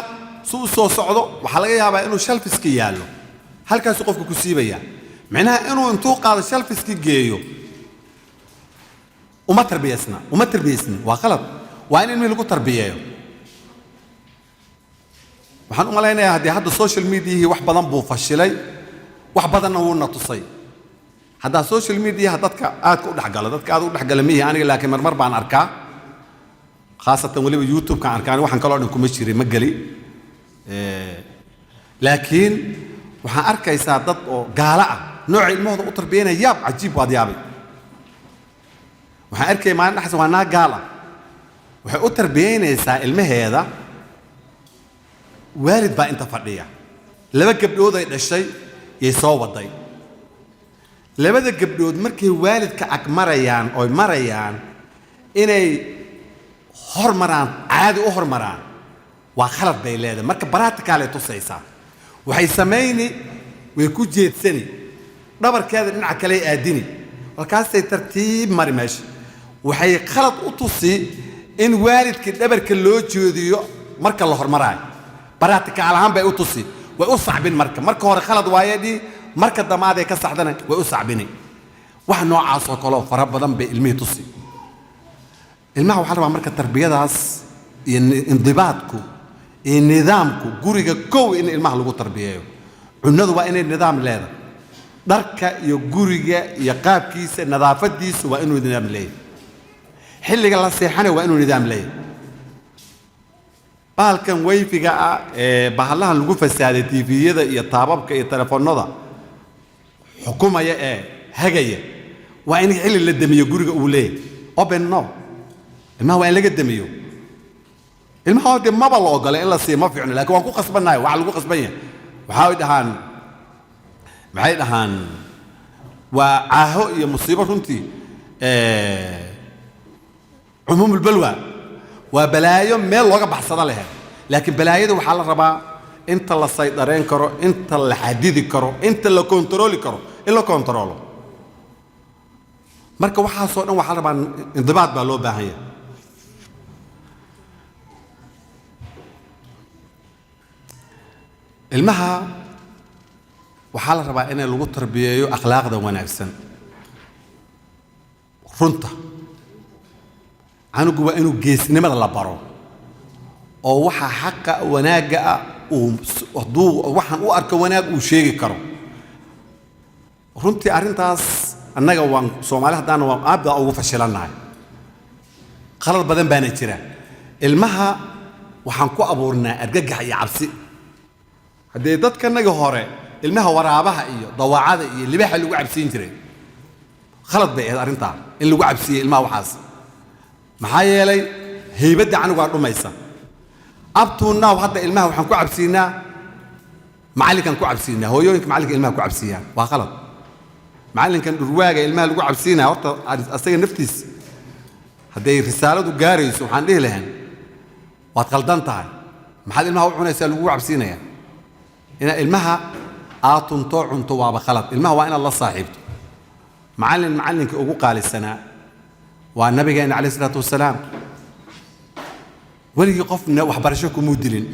su u soo socdo waxaa laga yaabaa inuu shelfiska yaallo, halkaasuu qofka ku siibaya. Micnaha inuu intuu qaado shelfiski geeyo uma tarbiyaysna, uma tarbiyaysnin, waa qalad. Waa in ilmihii lagu tarbiyeeyo. Waxaan u malaynayaa haddii hadda social mediahii wax badan buu fashilay, wax badanna wuuna tusay. Haddaa social mediaha dadka aadka u dhexgalo, dadka aad u dhexgala mihi aniga, laakiin marmar baan arkaa, khaasatan weliba YouTube-kaan arkaa. Aniga waxaan kaloo dhan kuma jiray, ma geli. Laakiin waxaan arkaysaa dad oo gaalo ah nooca ilmahooda u tarbiyanaya, yaab, cajiib, waad yaabay. Waxaan arkaya maalin dhexas, waa naag gaal ah, waxay u tarbiyeynaysaa ilmaheeda. Waalid baa inta fadhiya, laba gabdhood ay dhashay yay soo waday. Labada gabdhood markay waalidka ag marayaan oy marayaan inay hormaraan, caadi u hormaraan waa khalad bay leedahay. Marka practical ay tusaysaa. Waxay samayni, way ku jeedsani, dhabarkeeda dhinaca kale aadini, markaasay tartiib mari meesha. Waxay khalad u tusi in waalidka dhabarka loo jeediyo marka la hormaraayo. Practical ahaan bay u tusi, way u sacbin. Marka hore khalad waaye dhii, marka damaaday ka saxdana way u sacbini. Wax noocaas oo kale oo fara badan bay ilmihii tusi. Ilmaha waxaa la rabaa marka tarbiyadaas iyo indibaadku iyo nidaamku guriga kow in ilmaha lagu tarbiyeeyo. Cunadu waa inay nidaam leedahay, dharka iyo guriga iyo qaabkiisa, nadaafadiisu waa inuu nidaam leeyahay, xilliga la seexanay waa inuu nidaam leeyahay. Bahalkan WiFi-ga ah ee bahallahan lagu fasaaday, TV-yada iyo taababka iyo telefoonada xukumaya ee hagaya, waa in xilli la damiyo guriga uu leeyahay. Open no, ilmaha waa in laga damiyo. Ilmaha dee maba la ogola in la siiyo, ma fiicno, laakiin waan ku qasbannahay. Waxaa lagu qasban yahay waxaa dhahaan, maxay dhahaan, waa caaho iyo musiibo runtii. Cumuumulbalwa waa balaayo meel looga baxsado lehe, laakiin balaayada waxaa la rabaa inta la saydareen karo, inta la xadidi karo, inta la kontarooli karo in la kontaroolo. Marka waxaasoo dhan waxaa la rabaa indibaad baa loo baahan yahay. Ilmaha waxaa la rabaa in lagu tarbiyeeyo akhlaaqda wanaagsan, runta. Canugu waa inuu geesnimada la baro oo waxa xaqa wanaagga ah uu hadduu waxaan u arko wanaag uu sheegi karo. Runtii arrintaas annaga waan Soomaali haddaana waan aad baa ugu fashilannahay, qalad badan baana jira. Ilmaha waxaan ku abuurnaa argagax iyo cabsi. Haddee dadkanaga hore ilmaha waraabaha iyo dawacada iyo libaaxa lagu cabsiin jiray, khalad bay ahayd arrintaa in lagu cabsiiyey ilmaha waxaas. Maxaa yeelay heybadda canugaa dhumaysa. Up to now hadda ilmaha waxaan ku cabsiinaa macallinkan ku cabsiinaa, hooyooyinka macallinka ilmaha ku cabsiiyaan, waa khalad. Macallinkan dhurwaaga ilmaha lagu cabsiinaya, horta asaga naftiis hadday risaaladu gaarayso waxaan dhihi lahayn waad qaldan tahay. Maxaad ilmaha u cunaysaa lagu cabsiinaya? Inaa ilmaha aad tunto cunto waaba khalad. Ilmaha waa inaad la saaxiibto. Macallin macallinka ugu qaalisanaa waa nabigeena calayhi salaatu wasalaam. Weligii qofna waxbarasho kumuu dilin,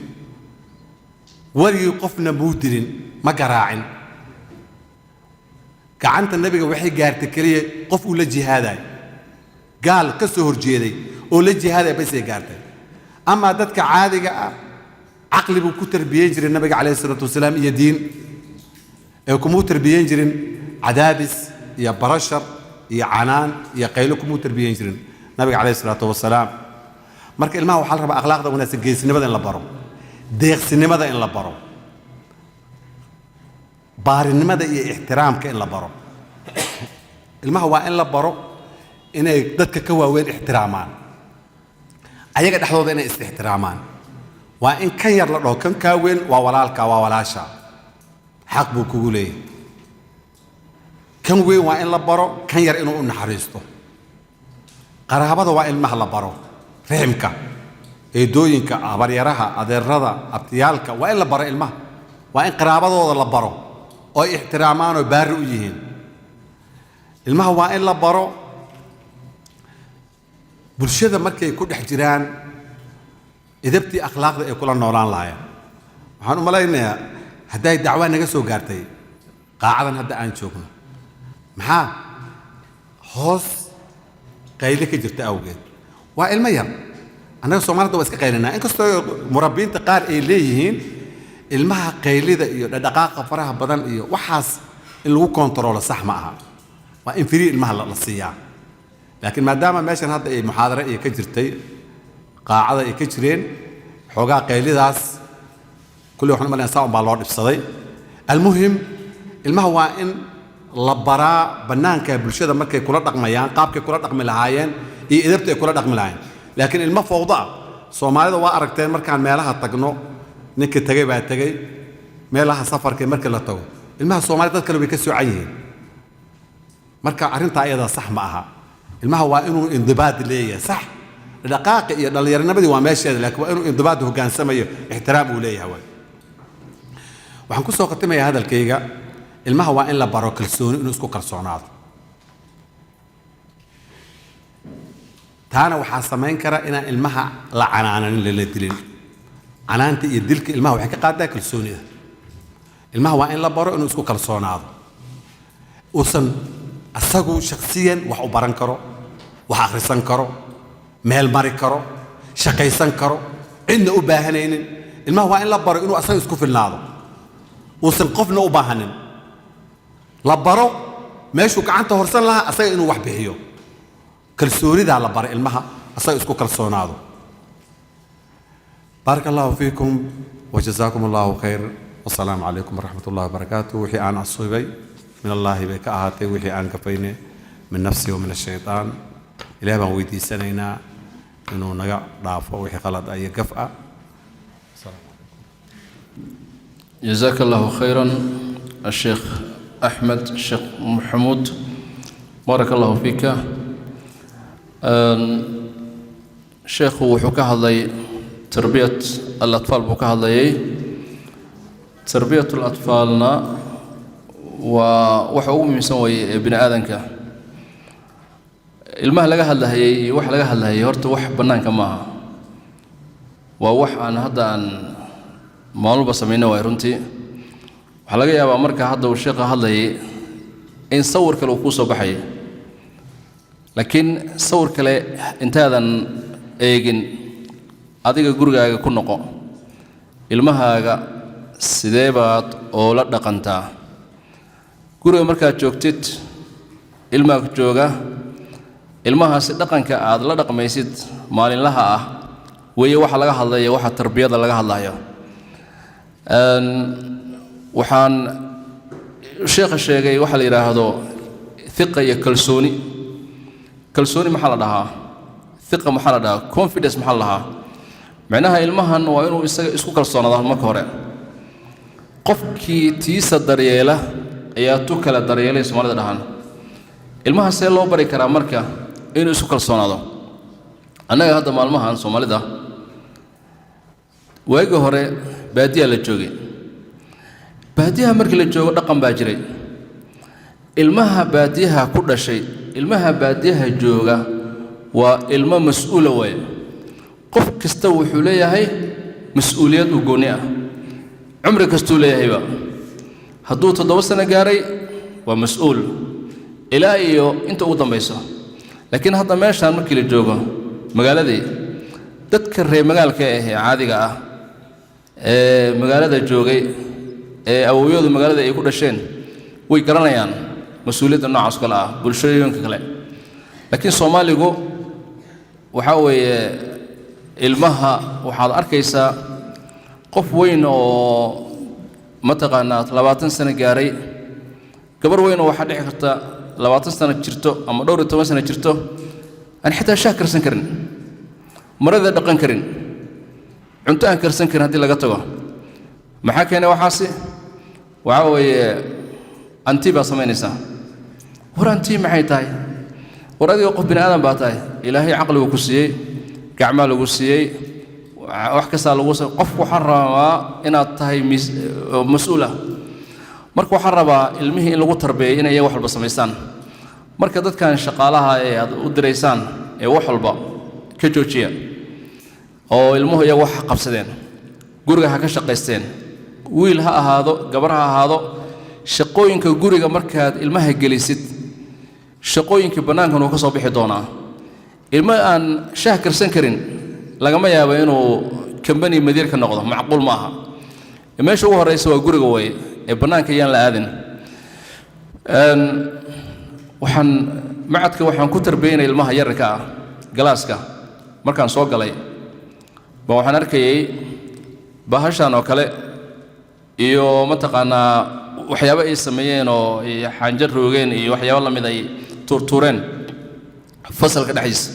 weligii qofna muu dilin, ma garaacin. Gacanta nabiga waxay gaartay keliya qof uu la jihaadayo, gaal ka soo horjeeday oo la jihaadaya basay gaartay. Amaa dadka caadiga ah caqli buu ku tarbiyeyn jiray nabiga calayhi salaatu wasalaam iyo diin, ee kumuu tarbiyeyn jirin cadaadis iyo barashar iyo canaan iyo qaylo, kumuu tarbiyeyn jirin nabiga calayhi salaatu wasalaam. Marka ilmaha waxaa la rabaa akhlaaqda wanaagsan, geesinimada in la baro, deeqsinimada in la baro, baarinimada iyo ixtiraamka in la baro. Ilmaha waa in la baro inay dadka ka waaweyn ixtiraamaan, ayaga dhexdooda inay is-ixtiraamaan. Waa in kan yar la dhaho kan kaa weyn waa walaalka, waa walaasha, xaq buu kugu leeyahay. Kan weyn waa in la baro kan yar inuu u naxariisto. Qaraabada waa in ilmaha la baro, riximka, eedooyinka, habaryaraha, adeerada, abtiyaalka waa in la baro ilmaha. Waa in qaraabadooda la baro oo ay ixtiraamaan oo baarri u yihiin. Ilmaha waa in la baro bulshada markay ku dhex jiraan edabtii akhlaaqda ay kula noolaan lahaayeen. Waxaan u malaynayaa hadday dacwaa naga soo gaartay qaacadan hadda aan joogno, maxaa hoos qayle ka jirta awgeed. Waa ilmo yar. Annaga Soomaalida waa iska qaylinaa, inkastoo murabbiinta qaar ay leeyihiin ilmaha qaylida iyo dhadhaqaaqa faraha badan iyo waxaas in lagu kontaroolo sax ma aha, waa in free ilmaha la siiyaa. Laakiin maadaama meeshan hadda ay muxaadare iyo ka jirtay, qaacada ay ka jireen xoogaa qaylidaas, kulli waxaan u malaynaya saa unbaa loo dhibsaday. Almuhim ilmaha waa in la baraa bannaanka bulshada markay kula dhaqmayaan qaabkay kula dhaqmi lahaayeen iyo edabta ay kula dhaqmi lahaayeen. Laakiin ilmo fawdo ah Soomaalida waa aragteen, markaan meelaha tagno, ninkii tagay baa tegey meelaha safarka markii la tago, ilmaha Soomaalida dad kale way ka soocan yihiin. Marka arrintaa iyadaa sax ma aha. Ilmaha waa inuu indibaad leeyahay, sax, dhaqaaqi iyo dhallinyaronimadii waa meesheeda, laakiin waa inuu indibaad hoggaansamayo, ixtiraam uu leeyahay. Waay waxaan ku soo khatimayaa hadalkayga, ilmaha waa in la baro kalsooni, inuu isku kalsoonaado. Taana waxaa samayn kara inaan ilmaha la canaananin, lala dilin. Canaanta iyo dilka ilmaha waxay ka qaadaa kalsoonida. Ilmaha waa in la baro inuu isku kalsoonaado, uusan asagu shakhsiyan wax u baran karo, wax akhrisan karo, meel mari karo, shaqaysan karo, cidna u baahanaynin. Ilmaha waa in la baro inuu asaga isku filnaado, uusan qofna u baahanin. La baro meeshuu gacanta horsan lahaa, asaga inuu wax bixiyo. Kalsoonidaa la bara ilmaha, asaga isku kalsoonaado. Baaraka Allahu fiikum wajazaakum Allahu khayr, wasalaamu calaykum waraxmat ullahi wabarakaatu. Wixii aan asiibay min Allaahi bay ka ahaatay, wixii aan gafayne min nafsi wa min ashaytaan. Ilaah baan weydiisanaynaa inuu naga dhaafo wixii qalad ah iyo gaf ah. جزاك الله خيرا الشيخ أحمد الشيخ محمود، بارك الله فيك. Sheekhu wuxuu ka hadlay tarbiyat al-atfaal buu ka hadlayay. Tarbiyat al-atfaalna waa waxa ugu muhiimsan weeye ee bini aadanka. Ilmaha laga hadlahayay iyo wax laga hadlahayay horta wax bannaanka maaha, waa wax aan hadda aan maalmuba samayno waay. Runtii waxaa laga yaabaa marka hadda uu sheekha hadlayay in sawir kale uu kuu soo baxayay, laakiin sawir kale intaadan eegin, adiga gurigaaga ku noqo. Ilmahaaga sidee baad oola dhaqantaa guriga markaad joogtid? Ilmaha jooga, ilmahaasi dhaqanka aad la dhaqmaysid maalinlaha ah weeye waxa laga hadlaya, waxa tarbiyada laga hadlayo. Waxaan sheekha sheegay waxa la yidhaahdo thiqa iyo kalsooni. Kalsooni maxaa la dhahaa? Thiqa maxaa la dhahaa? Confidence maxaa la dhahaa? Macnaha ilmahan waa inuu isaga isku kalsoonaado marka hore. Qofkii tiisa daryeela ayaa tu kale daryeelay, Soomaalida dhahaan. Ilmaha see loo bari karaa marka inuu isku kalsoonaado? Annaga hadda maalmahan Soomaalida, waagii hore baadiyaa la joogay. Baadiyaha markii la joogo dhaqan baa jiray. Ilmaha baadiyaha ku dhashay, ilmaha baadiyaha jooga, waa ilmo mas-uula waaye. Qof kasta wuxuu leeyahay mas-uuliyad u gooni ah cumri kastuu leeyahayba. Hadduu 7 sano gaaray waa mas-uul ilaa iyo inta ugu dambayso. Laakiin hadda meeshaan markii la joogo magaaladii, dadka reer magaalka ah ee caadiga ah ee magaalada joogay ee awowyadu magaalada ay ku dhasheen way garanayaan mas-uuliyadda noocaas kale ah bulshooyinka kale. Laakiin Soomaaligu waxaa weeye ilmaha waxaad arkaysaa qof weyn oo mataqaanaa 20 sano gaaray, gabar weyn oo waxaa dhici karta 20 sano jirto ama dhowr iyo toban sano jirto, aan xitaa shaah karsan karin, marada dhaqan karin, cunto aan karsan karin haddii laga tago. Maxaa keenay waxaasi? Waxaa weeye anti baa samaynaysaa. War anti maxay tahay? War adiga qof bini aadan baa tahay. Ilaahay caqligu ku siiyey, gacmaa lagu siiyey, wax kastaa lagu. Qofku waxaa rabaa inaad tahay mas-uul ah. Marka waxaa rabaa ilmihii in lagu tarbeeyo inay iyaga wax walba samaystaan. Marka dadkan shaqaalaha ee aad u diraysaan ee wax walba ka joojiya, oo ilmuhu iyaga wax qabsadeen, guriga ha ka shaqaysteen, wiil ha ahaado, gabar ha ahaado. Shaqooyinka guriga markaad ilmaha gelisid, shaqooyinkii bannaankan uu ka soo bixi doonaa. Ilmo aan shaah karsan karin lagama yaabo inuu kambani madiir ka noqdo, macquul ma aha. Meesha ugu horraysa waa guriga waye ee bannaanka yaan la aadin. Waxaan macadka waxaan ku tarbiyeynaya ilmaha yararka ah. Galaaska markaan soo galay ba waxaan arkayay bahashan oo kale iyo mataqaanaa waxyaabo ay sameeyeen oo ay xaanjar roogeen iyo waxyaabo la mid ay tuurtuureen fasalka dhexdiisa.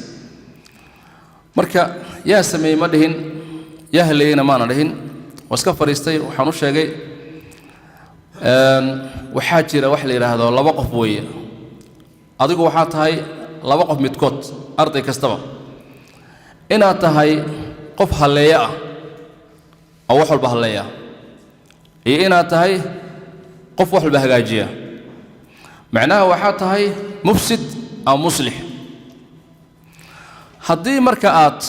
Marka yaa sameeyey ma dhihin, yaa haleeyeyna maana dhihin, waa iska fadhiistay. Waxaan u sheegay waxaa jira wax la yidhaahdo laba qof weeye. Adigu waxaa tahay laba qof midkood, arday kastaba, inaad tahay qof halleeyo ah oo wax walba halleeya iyo inaad tahay qof wax walba hagaajiya. Macnaha waxaa tahay mufsid ama muslix. Haddii marka aad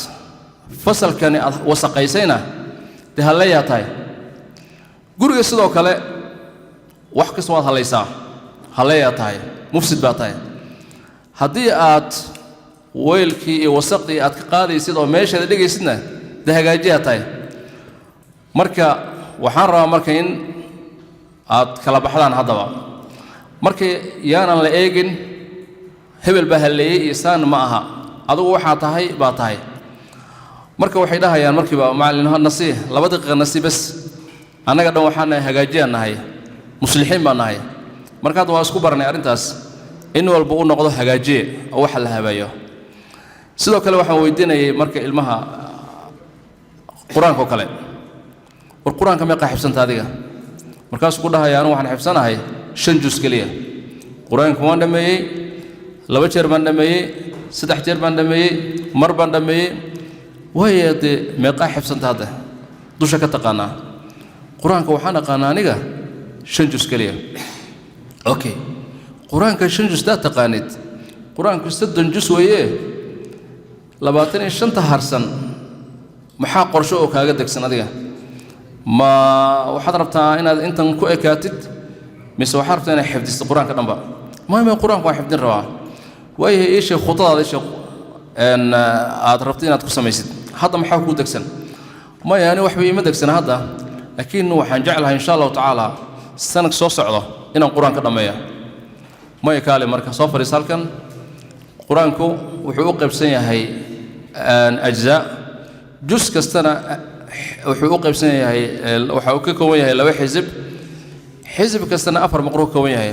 fasalkani aad wasaqaysayna, dee halleeyaa tahay. Guriga sidoo kale wax kasta waad hallaysaa, halleeyaa tahay, mufsid baa tahay. Haddii aad weylkii iyo wasaqdii aad ka qaadaysid oo meesheeda dhigaysidna, dee hagaajiyaa tahay. Marka waxaan rabaa marka in aad kala baxdaan haddaba. Marka yaanan la eegin hebel baa halleeyey iyo saan ma aha, adigu waxaa tahay baa tahay. Marka waxay dhahayaan markiiba, macallin, nasi 2 daqiiqa nasi bas, annaga dhan waxaan nahay hagaajiyaan nahay, muslixiin baan nahay. Marka hadda waa isku baranay arrintaas, in walba u noqdo hagaajiye oo waxa la habeeyo. Sidoo kale waxaan weydiinayay marka ilmaha qur-aanka oo kale, war qur-aanka meeqaa xifsanta adiga? Markaasuu ku dhahaya, anigu waxaan xifsanahay 5 jus keliya. Qur-aanka waan dhammeeyey, 2 jeer baan dhammeeyey, 3 jeer baan dhammeeyey, mar baan dhammeeyey. Waayo dee meeqaa xifsanta hadda dusha ka taqaanaa? Qur-aanka waxaan aqaanaa aniga 5 jus keliya. Okay, qur-aanka 5 jus daa taqaanid, qur-aanku 30 jus weeye, 25-ta harsan maxaa qorsho oo kaaga degsan adiga? Ma waxaad rabtaa inaad intan ku ekaatid, mise waxaad rabtaa inaad xifdisid qur-aanka dhanba? Maya, maya, qur-aanka waan xifdin rabaa. Waayahay, ii sheeg khudadaada, ii sheeg aad rabtid inaad ku samaysid hadda, maxaa kuu degsan? Maya, ani waxba iima degsana hadda, laakiin waxaan jeclahay insha Allahu tacaala sanad soo socdo inaan qur-aanka dhammeeyo. Maya, kaale marka soo fadhiis halkan. Qur-aanku wuxuu u qaybsan yahay ajzaa, jus kastana wuxuu u qaybsan yahay, waxa uu ka kooban yahay 2 xisib, xisib kastana 4 maqro ka kooban yahay.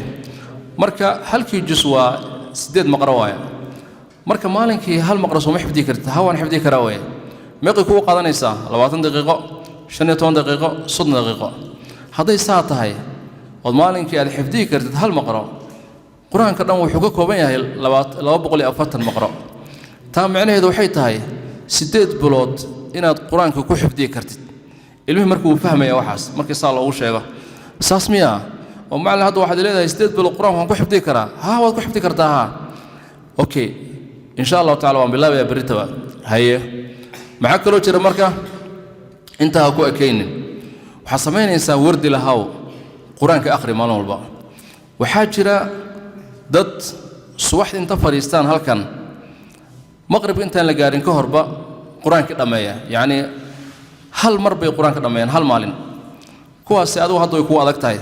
Marka halkii jus waa 8 maqro waaya. Marka maalinkii hal maqro sooma xifdii kartid? Ha, waan xifdii karaa waaya. Meeqay kugu qaadanaysaa? 20 daqiiqo, 15 daqiiqo, 30 daqiiqo. Hadday saa tahay ood maalinkii aad xifdiyi kartid hal maqro, qur-aanka dhan wuxuu ka kooban yahay 240 maqro. Taa micnaheedu waxay tahay 8 bilood inaad qur-aanka ku xifdiyi kartid. Ilmihii marka wuu fahmaya waxaas markii saa loogu sheego. Saas miyaa? Oo macallin, hadda waxaad leedahay 8 bilood qur-aanka waan ku xifdiyi karaa? Haa, waad ku xifdi kartaa. Haa, okay, insha Allahu tacala waan bilaabayaa berritaba. Haye, maxaa kaloo jira? Marka intaa ha ku ekaynin, waxaad samaynaysaa wardi lahaw, qur-aanka akhri maalin walba. Waxaa jira dad subaxdii inta fadhiistaan halkan, maqribka intaan la gaarin ka horba qur-aankii dhammeeya, yacnii hal mar bay qur-aanka dhammeeyaan hal maalin. Kuwaasi adigu hadda way kugu adag tahay.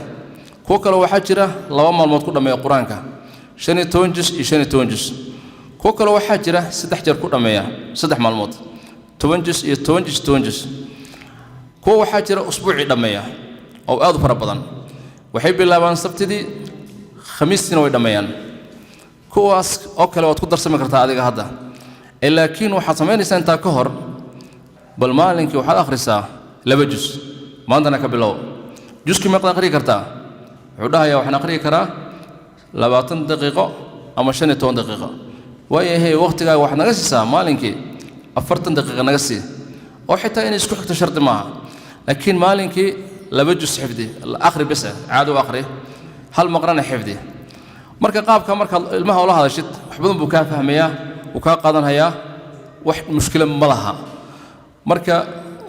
Kuwo kale waxaa jira 2 maalmood ku dhammeeya qur-aanka, 15 jus iyo 15 jus. Kuwo kale waxaa jira 3 jeer ku dhammeeya, 3 maalmood, 10 jus iyo 10 jus, 10 jus. Kuwo waxaa jira usbuucii dhammeeya oo aad u fara badan, waxay bilaabaan Sabtidii, Khamiistiina way dhammeeyaan. Kuwaas oo kale waad ku darsami kartaa adiga hadda. Laakiin waxaad samaynaysaa intaa ka hor, bal maalinkii waxaad akhrisaa 2 jus, maantana ka bilow. Juskii meeqad akhriyi kartaa? Wuxuu dhahayaa, waxaan akhriyi karaa 20 daqiiqo ama 15 daqiiqo. Waayahay, waqtigaaga waxaad naga siisaa maalinkii 40 daqiiqo naga sii, oo xitaa inay isku xigto shardi maaha, laakiin maalinkii 2 jus xifdi, akhri bes, caado u akhri, hal maqrana xifdi. Marka qaabka markaad ilmaha ula hadashid, wax badan buu kaa fahmayaa, wuu kaa qaadanhayaa, wax mushkilo ma laha. Marka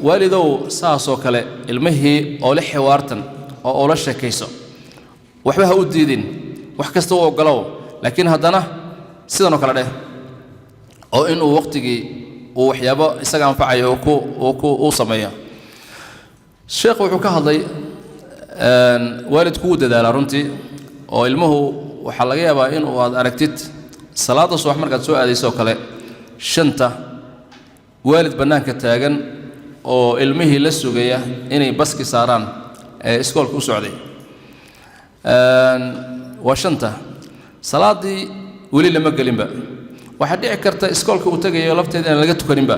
waalidow, saasoo kale ilmihii oo la xiwaartan oo ula sheekayso, waxba ha u diidin, wax kasta u oggolow, laakiin haddana sidanoo kale dheh oo inuu waqtigii uu waxyaabo isaga anfacayo uu sameeyo. Sheekhu wuxuu ka hadlay, waalidku wuu dadaalaa runtii, oo ilmuhu waxaa laga yaabaa inuu aad aragtid salaadda subax markaad soo aadayso oo kale 5-ta, waalid bannaanka taagan oo ilmihii la sugaya inay baski saaraan ee iskoolka u socday. Waa 5-ta, salaaddii weli lama gelinba. Waxaa dhici karta iskoolka uu tegayo lafteeda inaan laga tukaninba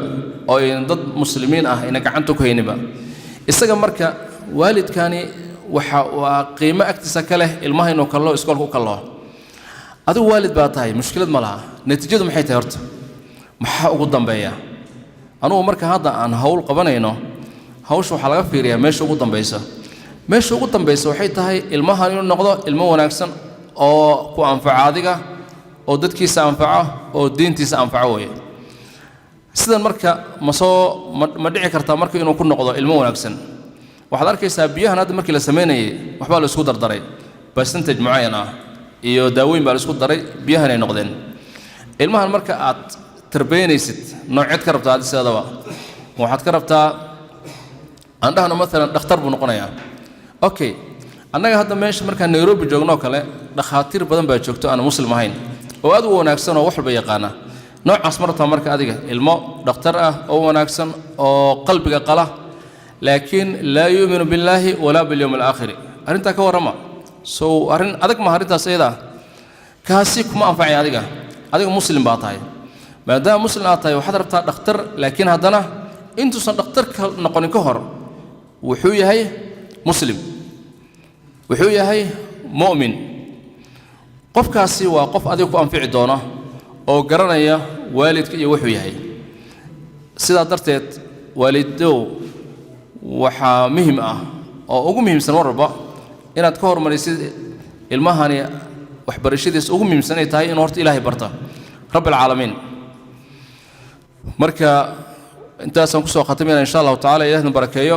oo aynan dad muslimiin ah ayna gacanta ku hayninba isaga. Marka waalidkani waxa waa qiimo agtiisa ka leh ilmaha inuu kallo iskoolka u kallo. Adigu waalid baa tahay, mushkilad ma laha. Natiijadu maxay tahay horta? Maxaa ugu dambeeya? Anugu marka hadda aan hawl qabanayno, hawsha waxaa laga fiiriyaa meesha ugu dambaysa. Meesha ugu dambaysa waxay tahay ilmahan inuu noqdo ilmo wanaagsan oo ku anfaco adiga, oo dadkiisa anfaco, oo diintiisa anfaco weeye. Sidan marka ma soo ma dhici kartaa marka inuu ku noqdo ilmo wanaagsan? Waxaad arkaysaa biyahan hadda markii la samaynayay waxbaa la isku dardaray, percentage mucayan ah iyo daawooyin baa la isku daray, biyahan ay noqdeen. Ilmahan marka aad tarbiyanaysid, nooceed ka rabtaa? Adi sidaadaba waxaad ka rabtaa, aan dhahno maalan, dhakhtar buu noqonayaa. Okay, annaga hadda meesha markaan Nairobi joogno oo kale, dhakhaatiir badan baa joogto aan Muslim ahayn oo aad u wanaagsan oo wax walba yaqaana. Noocaas ma rabtaa marka adiga ilmo dhakhtar ah oo wanaagsan oo qalbiga qala, laakiin laa yu'minu billaahi walaa bilyowmi alaakhiri? Arrintaa ka warrama. So arrin adag maha arrintaas iyada ah. Kaasi kuma anfacay adiga. Adiga Muslim baa tahay. Maadaama Muslim aad tahay, waxaad rabtaa dhakhtar, laakiin haddana intuusan dhakhtarka noqonin ka hor wuxuu yahay Muslim, wuxuu yahay mu'min. Qofkaasi waa qof adiga ku anfici doona oo garanaya waalidka iyo wuxuu yahay. Sidaa darteed, waalidow, waxaa muhim ah oo ugu muhiimsan mar walba inaad ka hormarisid ilmahani waxbarashadiisa ugu muhiimsan ay tahay inuu horta Ilaahay barta, Rabbi alcaalamiin. Marka intaasaan kusoo khatamayna, insha Allahu tacala. Ilahna barakeeyo.